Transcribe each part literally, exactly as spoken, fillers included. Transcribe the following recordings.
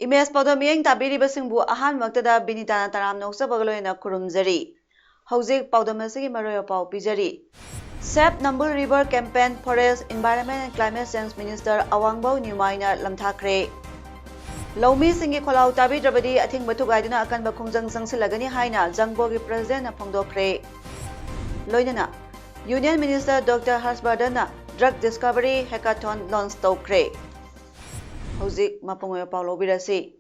Image ꯄꯥꯎꯗꯝ ꯃꯤꯠꯌꯦꯡ ꯇꯥꯕꯤꯔꯤꯕꯁꯤꯡꯕꯨ ꯑꯍꯥꯟꯕꯃꯛꯇꯗ ꯕꯤꯅꯤꯇꯥꯅ ꯇꯔꯥꯝꯅ ꯑꯣꯛꯆꯕꯒ ꯂꯣꯏꯅꯅ ꯈꯨꯔꯨꯝꯖꯔꯤ꯫ ꯍꯧꯖꯤꯛ ꯄꯥꯎꯗꯝ ꯑꯁꯤꯒꯤ ꯃꯔꯨꯑꯣꯏꯕ ꯄꯥꯎ ꯄꯤꯖꯔꯤ꯫ Save Nambul River Campaign Forest, Environment and Climate Change Minister ꯑꯋꯥꯡꯕꯧ ꯅ꯭ꯌꯨꯃꯥꯏꯅ ꯂꯝꯊꯥꯈ꯭ꯔꯦ꯫ ꯂꯧꯃꯤꯁꯤꯡꯒꯤ ꯈꯣꯜꯂꯥꯎ ꯇꯥꯕꯤꯗ꯭ꯔꯕꯗꯤ ꯑꯊꯤꯡꯕ ꯊꯨꯒꯥꯏꯗꯨꯅ ꯑꯀꯟꯕ ꯈꯣꯡꯖꯪ ꯆꯪꯁꯤꯜꯂꯒꯅꯤ ꯍꯥꯏꯅ ꯖꯪꯕꯣꯒꯤ ꯄ꯭ꯔꯦꯁꯤꯗꯦꯟꯠꯅ ꯐꯣꯡꯗꯣꯛꯈ꯭ꯔꯦ꯫ ꯂꯣꯏꯅꯅ Union Minister Doctor ꯍꯔꯁꯕꯔꯙꯟꯅ drug discovery hackathon launch ꯇꯧꯈ꯭ꯔꯦ꯫ ꯍꯧꯖꯤꯛ ꯃꯄꯨꯡ ꯑꯣꯏꯕ ꯄꯥꯎ ꯂꯧꯕꯤꯔꯁꯤ꯫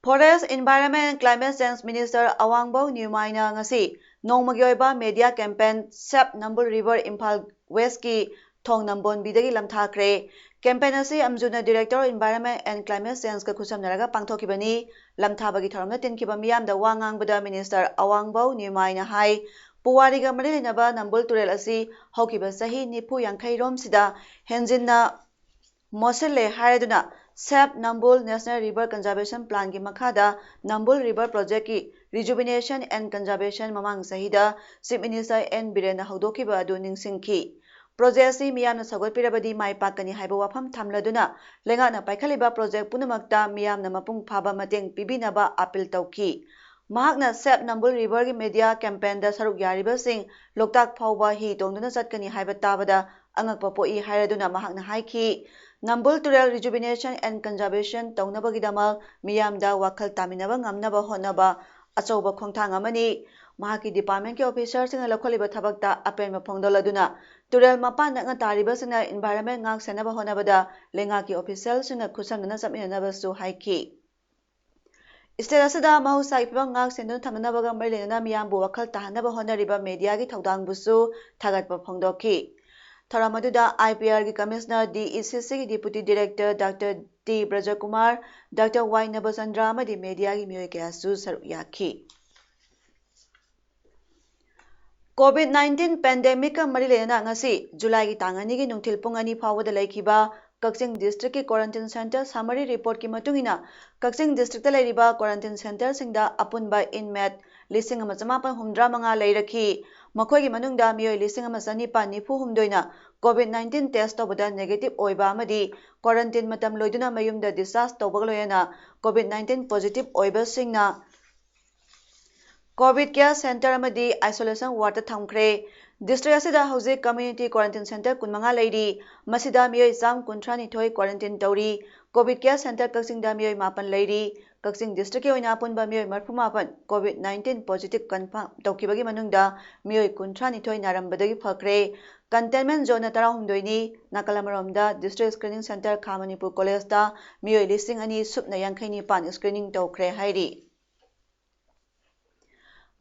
Forest, Environment and Climate Change Minister ꯑꯋꯥꯡꯕꯧ ꯅ꯭ꯌꯨꯃꯥꯏꯅ ꯉꯁꯤ ꯅꯣꯡꯃꯒꯤ ꯑꯣꯏꯕ media campaign Save Nambul River Imphal Westꯀꯤ ꯊꯣꯡ ꯅꯝꯕꯣꯟꯕꯤꯗꯒꯤ ꯂꯝꯊꯥꯈ꯭ꯔꯦ꯫ Campaign ꯑꯁꯤ ꯑꯝꯖꯨꯅ Director of Environment and Climate Changeꯀ ꯈꯨꯠꯁꯝꯅꯔꯒ ꯄꯥꯡꯊꯣꯛꯈꯤꯕꯅꯤ꯫ ꯂꯝꯊꯥꯕꯒꯤ ꯊꯧꯔꯝꯗ ꯇꯤꯟꯈꯤꯕ ꯃꯤꯌꯥꯝꯗ ꯋꯥ ꯉꯥꯡꯕꯗ Minister ꯑꯋꯥꯡꯕꯧ ꯅ꯭ꯌꯨꯃꯥꯏꯅ ꯍꯥꯏ, ꯄꯨꯋꯥꯔꯤꯒ ꯃꯔꯤ ꯂꯩꯅꯕ ꯅꯝꯕꯨꯜ ꯇꯨꯔꯦꯜ ꯑꯁꯤ ꯍꯧꯈꯤꯕ ꯆꯍꯤ ꯅꯤꯐꯨ ꯌꯥꯡꯈꯩ ꯔꯣꯝꯁꯤꯗ ꯍꯦꯟꯖꯤꯟꯅ ꯃꯣꯠꯁꯤꯜꯂꯦ ꯍꯥꯏꯔꯗꯨꯅ Save Nambul National River Conservation Planꯒꯤ ꯃꯈꯥꯗ Nambul River Projectꯀꯤ Rejuvenation and Conservation ꯃꯃꯥꯡ ꯆꯍꯤꯗ Chief Minister ꯑꯦꯟ ꯕꯤꯔꯦꯟꯅ ꯍꯧꯗꯣꯛꯈꯤꯕ ꯑꯗꯨ ꯅꯤꯡꯁꯤꯡꯈꯤ꯫ Project ꯑꯁꯤ ꯃꯤꯌꯥꯝꯅ ꯁꯧꯒꯠꯄꯤꯔꯕꯗꯤ ꯃꯥꯏ ꯄꯥꯛꯀꯅꯤ ꯍꯥꯏꯕ ꯋꯥꯐꯝ ꯊꯝꯂꯗꯨꯅ ꯂꯩꯉꯥꯛꯅ ꯄꯥꯏꯈꯠꯂꯤꯕ project ꯄꯨꯝꯅꯃꯛꯇ ꯃꯤꯌꯥꯝꯅ ꯃꯄꯨꯡ ꯐꯥꯕ ꯃꯇꯦꯡ ꯄꯤꯕꯤꯅꯕ appeal ꯇꯧꯈꯤ꯫ ꯃꯍꯥꯛꯅ Save Nambul Riverꯒꯤ media campaignꯗ ꯁꯔꯨꯛ ꯌꯥꯔꯤꯕꯁꯤꯡ ꯂꯣꯛꯇꯥꯛ ꯐꯥꯎꯕ ꯍꯤ ꯇꯣꯡꯗꯨꯅ ꯆꯠꯀꯅꯤ ꯍꯥꯏꯕ ꯇꯥꯕꯗ ꯑꯉꯛꯄ ꯄꯣꯛꯏ ꯍꯥꯏꯔꯗꯨꯅ ꯃꯍꯥꯛꯅ ꯍꯥꯏꯈꯤ, "Nambul Tural Rejuvenation and Conservation ꯇꯧꯅꯕꯒꯤꯗꯃꯛ ꯃꯤꯌꯥꯝꯗ ꯋꯥꯈꯜ ꯇꯥꯃꯤꯟꯅꯕ ꯉꯝꯅꯕ ꯍꯣꯠꯅꯕ ꯑꯆꯧꯕ ꯈꯣꯡꯊꯥꯡ ꯑꯃꯅꯤ꯫ ꯃꯍꯥꯛꯀꯤ departmentꯀꯤ officerꯁꯤꯡꯅ ꯂꯧꯈꯠꯂꯤꯕ ꯊꯕꯛꯇ ꯑꯄꯦꯟꯕ ꯐꯣꯡꯗꯣꯛꯂꯗꯨꯅ ꯇꯨꯔꯦꯜ ꯃꯄꯥꯟ ꯅꯛꯅ ꯇꯥꯔꯤꯕꯁꯤꯡꯅ environment ꯉꯥꯛ ꯁꯦꯟꯅꯕ ꯍꯣꯠꯅꯕꯗ ꯂꯩꯉꯥꯛꯀꯤ officialꯁꯤꯡꯅ ꯈꯨꯠꯁꯝꯅꯅ ꯆꯠꯃꯤꯟꯅꯅꯕꯁꯨ ꯍꯥꯏꯈꯤ꯫" State ꯑꯁꯤꯗ ꯃꯍꯧꯁꯥꯒꯤ ꯐꯤꯕꯝ ꯉꯥꯛ ꯁꯦꯟꯗꯨꯅ ꯊꯝꯅꯅꯕꯒ ꯃꯔꯤ ꯂꯩꯅꯅ ꯃꯤꯌꯥꯝꯕꯨ ꯋꯥꯈꯜ ꯇꯥꯍꯟꯅꯕ ꯍꯣꯠꯅꯔꯤꯕ mediaꯒꯤ ꯊꯧꯗꯥꯡꯕꯨꯁꯨ ꯊꯥꯒꯠꯄ ꯐꯣꯡꯗꯣꯛꯈꯤ꯫ ꯊꯧꯔꯝ ꯑꯗꯨꯗ IPRꯒꯤ Commissioner, DECCꯒꯤ Deputy Director Doctor T Brajakumar, doctor Y Nabachandra ꯑꯃꯗꯤ ꯃꯦꯗꯤꯌꯥꯒꯤ ꯃꯤꯑꯣꯏ ꯀꯌꯥꯁꯨ ꯁꯔꯨꯛ ꯌꯥꯈꯤ꯫ ꯀꯣꯚꯤꯗ ꯅꯥꯏꯟꯇꯤꯟ ꯄꯦꯟꯗꯦꯃꯤꯛꯀ ꯃꯔꯤ ꯂꯩꯅꯅ ꯉꯁꯤ ꯖꯨꯂꯥꯏꯒꯤ ꯇꯥꯡ ꯑꯅꯤꯒꯤ ꯅꯨꯡꯊꯤꯜ ꯄꯨꯡ ꯑꯅꯤ ꯐꯥꯎꯕꯗ ꯂꯩꯈꯤꯕ ꯀꯛꯆꯤꯡ ꯗꯤꯁꯇ꯭ꯔꯤꯛꯀꯤ ꯀ꯭ꯋꯥꯔꯦꯟꯇꯤꯟ ꯁꯦꯟꯇꯔ ꯁꯃꯔꯤ ꯔꯤꯄꯣꯔꯠꯀꯤ ꯃꯇꯨꯡ ꯏꯟꯅ, ꯀꯛꯆꯤꯡ ꯗꯤꯁꯇ꯭ꯔꯤꯛꯇ ꯂꯩꯔꯤꯕ ꯀ꯭ꯋꯥꯔꯦꯟꯇꯤꯟ ꯁꯦꯟꯇꯔꯁꯤꯡꯗ ꯑꯄꯨꯟꯕ ꯏꯟꯃꯦꯠ ꯂꯤꯁꯤꯡ ꯑꯃ ꯆꯃꯥꯄꯟ ꯍꯨꯝꯗ꯭ꯔꯥ ꯃꯉꯥ ꯂꯩꯔꯛꯈꯤ꯫ ꯃꯈꯣꯏꯒꯤ ꯃꯅꯨꯡꯗ ꯃꯤꯑꯣꯏ ꯂꯤꯁꯤꯡ ꯑꯃ ꯆꯅꯤꯄꯥꯟ ꯅꯤꯐꯨ ꯍꯨꯝꯗꯣꯏꯅ ꯀꯣꯚꯤꯗ ꯅꯥꯏꯟꯇꯤꯟ ꯇꯦꯁ ꯇꯧꯕꯗ ꯅꯦꯒꯦꯇꯤꯚ ꯑꯣꯏꯕ ꯑꯃꯗꯤ ꯀ꯭ꯋꯥꯔꯦꯟꯇꯤꯟ ꯃꯇꯝ ꯂꯣꯏꯗꯨꯅ ꯃꯌꯨꯝꯗ ꯗꯤꯁꯆꯥꯔꯖ ꯇꯧꯕꯒ ꯂꯣꯏꯅꯅ ꯀꯣꯚꯤꯗ ꯅꯥꯏꯟꯇꯤꯟ ꯄꯣꯖꯤꯇꯤꯚ ꯑꯣꯏꯕꯁꯤꯡꯅ ꯀꯣꯚꯤꯗ ꯀꯦꯌꯔ ꯁꯦꯟꯇꯔ ꯑꯃꯗꯤ ꯑꯥꯏꯁꯣꯂꯦꯁꯟ ꯋꯥꯔꯗꯇ ꯊꯝꯈ꯭ꯔꯦ꯫ ꯗꯤꯁꯇ꯭ꯔꯤꯛ ꯑꯁꯤꯗ ꯍꯧꯖꯤꯛ ꯀꯝꯃ꯭ꯌꯨꯅꯤꯇꯤ ꯀ꯭ꯋꯥꯔꯦꯟꯇꯤꯟ ꯁꯦꯟꯇꯔ ꯀꯨꯟꯃꯉꯥ ꯂꯩꯔꯤ꯫ ꯃꯁꯤꯗ ꯃꯤꯑꯣꯏ ꯆꯥꯝ ꯀꯨꯟꯊ꯭ꯔꯥ ꯅꯤꯊꯣꯏ ꯀ꯭ꯋꯥꯔꯦꯟꯇꯤꯟ ꯇꯧꯔꯤ꯫ ꯀꯣꯚꯤꯗ ꯀꯦꯌꯔ ꯁꯦꯟꯇꯔ ꯀꯛꯆꯤꯡꯗ ꯃꯤꯑꯣꯏ ꯃꯥꯄꯟ ꯂꯩꯔꯤ꯫ ꯀꯛꯆꯤꯡ ꯗꯤꯁꯇ꯭ꯔꯤꯛꯀꯤ ꯑꯣꯏꯅ ꯑꯄꯨꯟꯕ ꯃꯤꯑꯣꯏ ꯃꯔꯤꯐꯨ ꯃꯥꯄꯟ ꯀꯣꯚꯤꯗ ꯅꯥꯏꯟꯇꯤꯟ ꯄꯣꯖꯤꯇꯤꯚ ꯀꯟꯐꯥꯔꯝ ꯇꯧꯈꯤꯕꯒꯤ ꯃꯅꯨꯡꯗ ꯃꯤꯑꯣꯏ ꯀꯨꯟꯊ꯭ꯔꯥ ꯅꯤꯊꯣꯏ ꯅꯥꯔꯝꯕꯗꯒꯤ ꯐꯈ꯭ꯔꯦ꯫ ꯀꯟꯇꯦꯟꯃꯦꯟ ꯖꯣꯟꯅ ꯇꯔꯥꯍꯨꯝꯗꯣꯏꯅꯤ꯫ ꯅꯥꯀꯜ ꯑꯃꯔꯣꯝꯗ, ꯗꯤꯁꯇ꯭ꯔꯤꯛ ꯁ꯭ꯀ꯭ꯔꯤꯅꯤꯡ ꯁꯦꯟꯇꯔ ꯈꯥ ꯃꯅꯤꯄꯨꯔ ꯀꯣꯂꯦꯖꯇ ꯃꯤꯑꯣꯏ ꯂꯤꯁꯤꯡ ꯑꯅꯤ ꯁꯨꯞꯅ ꯌꯥꯡꯈꯩ ꯅꯤꯄꯥꯟ ꯁ꯭ꯀ꯭ꯔꯤꯅꯤꯡ ꯇꯧꯈ꯭ꯔꯦ ꯍꯥꯏꯔꯤ꯫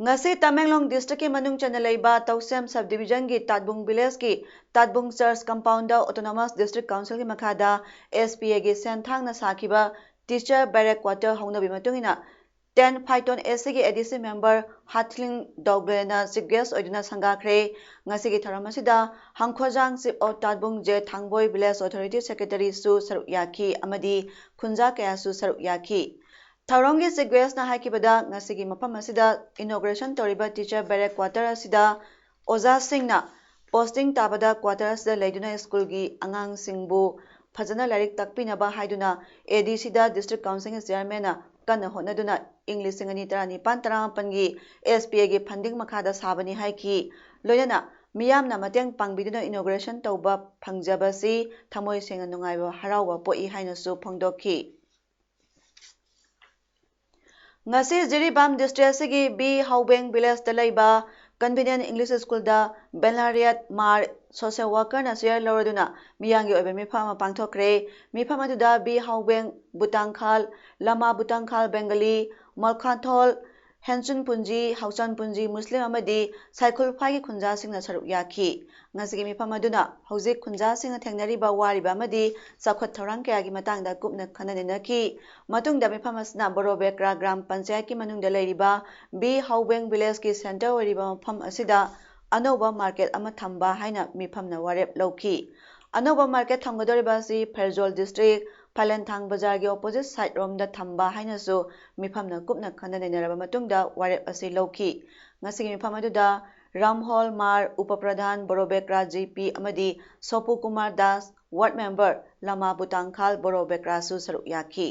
ꯉꯁꯤ ꯇꯃꯦꯡꯂꯣꯡ ꯗꯤꯁꯇ꯭ꯔꯤꯛꯀꯤ ꯃꯅꯨꯡ ꯆꯟꯅ ꯂꯩꯕ ꯇꯧꯁꯦꯝ ꯁꯕ ꯗꯤꯕꯤꯖꯟꯒꯤ ꯇꯥꯠꯕꯨꯡ ꯚꯤꯂꯦꯖꯀꯤ ꯇꯥꯠꯕꯨꯡ ꯆꯔꯆ ꯀꯝꯄꯥꯎꯟꯗ ꯑꯣꯇꯣꯅꯣꯃꯁ ꯗꯤꯁꯇ꯭ꯔꯤꯛ ꯀꯥꯎꯟꯁꯤꯜꯒꯤ ꯃꯈꯥꯗ ꯑꯦꯁ ꯄꯤ ꯑꯦꯒꯤ ꯁꯦꯟ ꯊꯥꯡꯅ ꯁꯥꯈꯤꯕ ꯇꯤꯆꯔ ꯕꯦꯔꯦꯛ ꯀ꯭ꯋꯥꯇꯔ ꯍꯧꯅꯕꯤ ꯃꯇꯨꯡ ꯏꯟꯅ, ꯇꯦꯟ ꯐꯥꯏꯇꯣꯟ ꯑꯦꯁ ꯁꯤꯒꯤ A D C member Hathling ꯗꯣꯒꯂꯦꯅ ꯆꯤꯐ ꯒꯦꯁ ꯑꯣꯏꯗꯨꯅ ꯁꯪꯒꯥꯈ꯭ꯔꯦ꯫ ꯉꯁꯤꯒꯤ ꯊꯧꯔꯝ ꯑꯁꯤꯗ Hangkhojang chief of Tatbung J Thangboi, village authority ꯁꯦꯀ꯭ꯔꯦꯇꯔꯤꯁꯨ ꯁꯔꯨꯛ ꯌꯥꯈꯤ ꯑꯃꯗꯤ ꯈꯨꯟꯖꯥ ꯀꯌꯥꯁꯨ ꯁꯔꯨꯛ ꯌꯥꯈꯤ꯫ ꯊꯧꯔꯝꯒꯤ ꯆꯤꯐ ꯒꯦꯁꯅ ꯍꯥꯏꯈꯤꯕꯗ, ꯉꯁꯤꯒꯤ ꯃꯐꯝ ꯑꯁꯤꯗ ꯏꯅꯣꯒ꯭ꯔꯦꯁꯟ ꯇꯧꯔꯤꯕ ꯇꯤꯆꯔ ꯕꯦꯔꯦꯛ ꯀ꯭ꯋꯥꯇꯔ ꯑꯁꯤꯗ ꯑꯣꯖꯥꯁꯤꯡꯅ ꯄꯣꯁꯇꯤꯡ ꯇꯥꯕꯗ ꯀ꯭ꯋꯥꯇꯔ ꯑꯁꯤꯗ ꯂꯩꯗꯨꯅ ꯁ꯭ꯀꯨꯜꯒꯤ ꯑꯉꯥꯡꯁꯤꯡꯕꯨ ꯐꯖꯅ ꯂꯥꯏꯔꯤꯛ ꯇꯥꯛꯄꯤꯅꯕ ꯍꯥꯏꯗꯨꯅ ꯑꯦ ꯗꯤ ꯁꯤꯗ ꯗꯤꯁꯇ꯭ꯔꯤꯛ ꯀꯥꯎꯟꯁꯤꯜꯒꯤ ꯆꯤꯌꯔꯃꯦꯟꯅ ꯀꯟꯅ ꯍꯣꯠꯅꯗꯨꯅ ꯏꯪ ꯂꯤꯁꯤꯡ ꯑꯅꯤ ꯇꯔꯥꯅꯤꯄꯥꯟ ꯇꯔꯥꯃꯥꯄꯟꯒꯤ ꯑꯦꯁ ꯄꯤ ꯑꯦꯒꯤ ꯐꯟꯗꯤꯡ ꯃꯈꯥꯗ ꯁꯥꯕꯅꯤ ꯍꯥꯏꯈꯤ꯫ ꯂꯣꯏꯅꯅ ꯃꯤꯌꯥꯝꯅ ꯃꯇꯦꯡ ꯄꯥꯡꯕꯤꯗꯨꯅ ꯏꯅꯣꯒ꯭ꯔꯦꯁꯟ ꯇꯧꯕ ꯐꯪꯖꯕꯁꯤ ꯊꯃꯣꯏ ꯁꯦꯡꯅ ꯅꯨꯡꯉꯥꯏꯕ ꯍꯔꯥꯎꯕ ꯄꯣꯛꯏ ꯍꯥꯏꯅꯁꯨ ꯐꯣꯡꯗꯣꯛꯈꯤ꯫ ꯉꯁꯤ ꯖꯤꯔꯤꯕꯥꯝ ꯗꯤꯁꯇ꯭ꯔꯤꯛ ꯑꯁꯤꯒꯤ ꯕꯤ ꯍꯥꯎꯕꯦꯡ ꯚꯤꯂꯦꯖꯇ ꯂꯩꯕ ꯀꯟꯚꯤꯅꯤꯌꯟ ꯏꯪꯂꯤꯁ ꯁ꯭ꯀꯨꯜꯗ ꯕꯦꯅꯥꯔꯤꯌꯠ ꯃꯥꯔ ꯁꯣꯁꯦꯜ ꯋꯥꯀꯔꯅ ꯆꯦꯌꯔ ꯂꯧꯔꯗꯨꯅ ꯃꯤꯌꯥꯝꯒꯤ ꯑꯣꯏꯕ ꯃꯤꯐꯝ ꯑꯃ ꯄꯥꯡꯊꯣꯛꯈ꯭ꯔꯦ꯫ ꯃꯤꯐꯝ ꯑꯗꯨꯗ ꯕꯤ ꯍꯥꯎꯕꯦꯡ ꯕꯨꯇꯥꯡꯈꯥꯜ, ꯂꯃꯥ ꯕꯨꯇꯥꯡꯈꯥꯜ ꯕꯦꯡꯒꯂꯤ, ꯃꯜꯈꯥꯊꯣꯜ ꯍꯦꯟꯆꯨꯟ ꯄꯨꯟꯖꯤ, ꯍꯥꯎꯆꯥꯟ ꯄꯨꯟꯖꯤ ꯃꯨꯁꯂꯤꯝ ꯑꯃꯗꯤ ꯁꯥꯏꯈꯨꯜ ꯐꯥꯏꯒꯤ ꯈꯨꯟꯖꯥꯁꯤꯡꯅ ꯁꯔꯨꯛ ꯌꯥꯈꯤ꯫ ꯉꯁꯤꯒꯤ ꯃꯤꯐꯝ ꯑꯗꯨꯅ ꯍꯧꯖꯤꯛ ꯈꯨꯟꯖꯥꯁꯤꯡꯅ ꯊꯦꯡꯅꯔꯤꯕ ꯋꯥꯔꯤꯕ ꯑꯃꯗꯤ ꯆꯥꯎꯈꯠ ꯊꯧꯔꯥꯡ ꯀꯌꯥꯒꯤ ꯃꯇꯥꯡꯗ ꯀꯨꯞꯅ ꯈꯟꯅ ꯅꯩꯅꯈꯤ꯫ ꯃꯇꯨꯡꯗ ꯃꯤꯐꯝ ꯑꯁꯤꯅ ꯕꯣꯔꯣꯕꯦꯀ꯭ꯔꯥ ꯒ꯭ꯔꯥꯝ ꯄꯟꯆꯥꯌꯠꯀꯤ ꯃꯅꯨꯡꯗ ꯂꯩꯔꯤꯕ ꯕꯤ ꯍꯥꯎꯕꯦꯡ ꯚꯤꯂꯦꯖꯀꯤ ꯁꯦꯟꯇꯔ ꯑꯣꯏꯔꯤꯕ ꯃꯐꯝ ꯑꯁꯤꯗ ꯑꯅꯧꯕ ꯃꯥꯔꯀꯦꯠ ꯑꯃ ꯊꯝꯕ ꯍꯥꯏꯅ ꯃꯤꯐꯝꯅ ꯋꯥꯔꯦꯞ ꯂꯧꯈꯤ꯫ ꯑꯅꯧꯕ ꯃꯥꯔꯀꯦꯠ ꯊꯝꯒꯗꯧꯔꯤꯕ ꯑꯁꯤ ꯐꯦꯔꯖꯣꯜ ꯗꯤꯁꯇ꯭ꯔꯤꯛ ꯐꯥꯏꯂꯦꯟꯊꯥꯡ ꯕꯖꯥꯔꯒꯤ ꯑꯣꯄꯣꯖꯤꯠ ꯁꯥꯏꯠ ꯔꯣꯝꯗ ꯊꯝꯕ ꯍꯥꯏꯅꯁꯨ ꯃꯤꯐꯝꯅ ꯀꯨꯞꯅ ꯈꯟꯅ ꯅꯩꯅꯔꯕ ꯃꯇꯨꯡꯗ ꯋꯥꯔꯦꯞ ꯑꯁꯤ ꯂꯧꯈꯤ꯫ ꯉꯁꯤꯒꯤ ꯃꯤꯐꯝ ꯑꯗꯨꯗ ꯔꯥꯝꯍꯣꯜ ꯃꯥꯔ, ꯎꯄ ꯄ꯭ꯔꯙꯥꯟ ꯕꯣꯔꯣꯕꯦꯀ꯭ꯔꯥ ꯖꯤ ꯄꯤ ꯑꯃꯗꯤ ꯁꯣꯄꯨ ꯀꯨꯃꯥꯔ ꯗꯥꯁ, ꯋꯥꯔꯗ ꯃꯦꯝꯕꯔ ꯂꯃꯥ ꯕꯨꯇꯥꯡꯈꯥꯜ ꯕꯣꯔꯣꯕꯦꯀ꯭ꯔꯥꯁꯨ ꯁꯔꯨꯛ ꯌꯥꯈꯤ꯫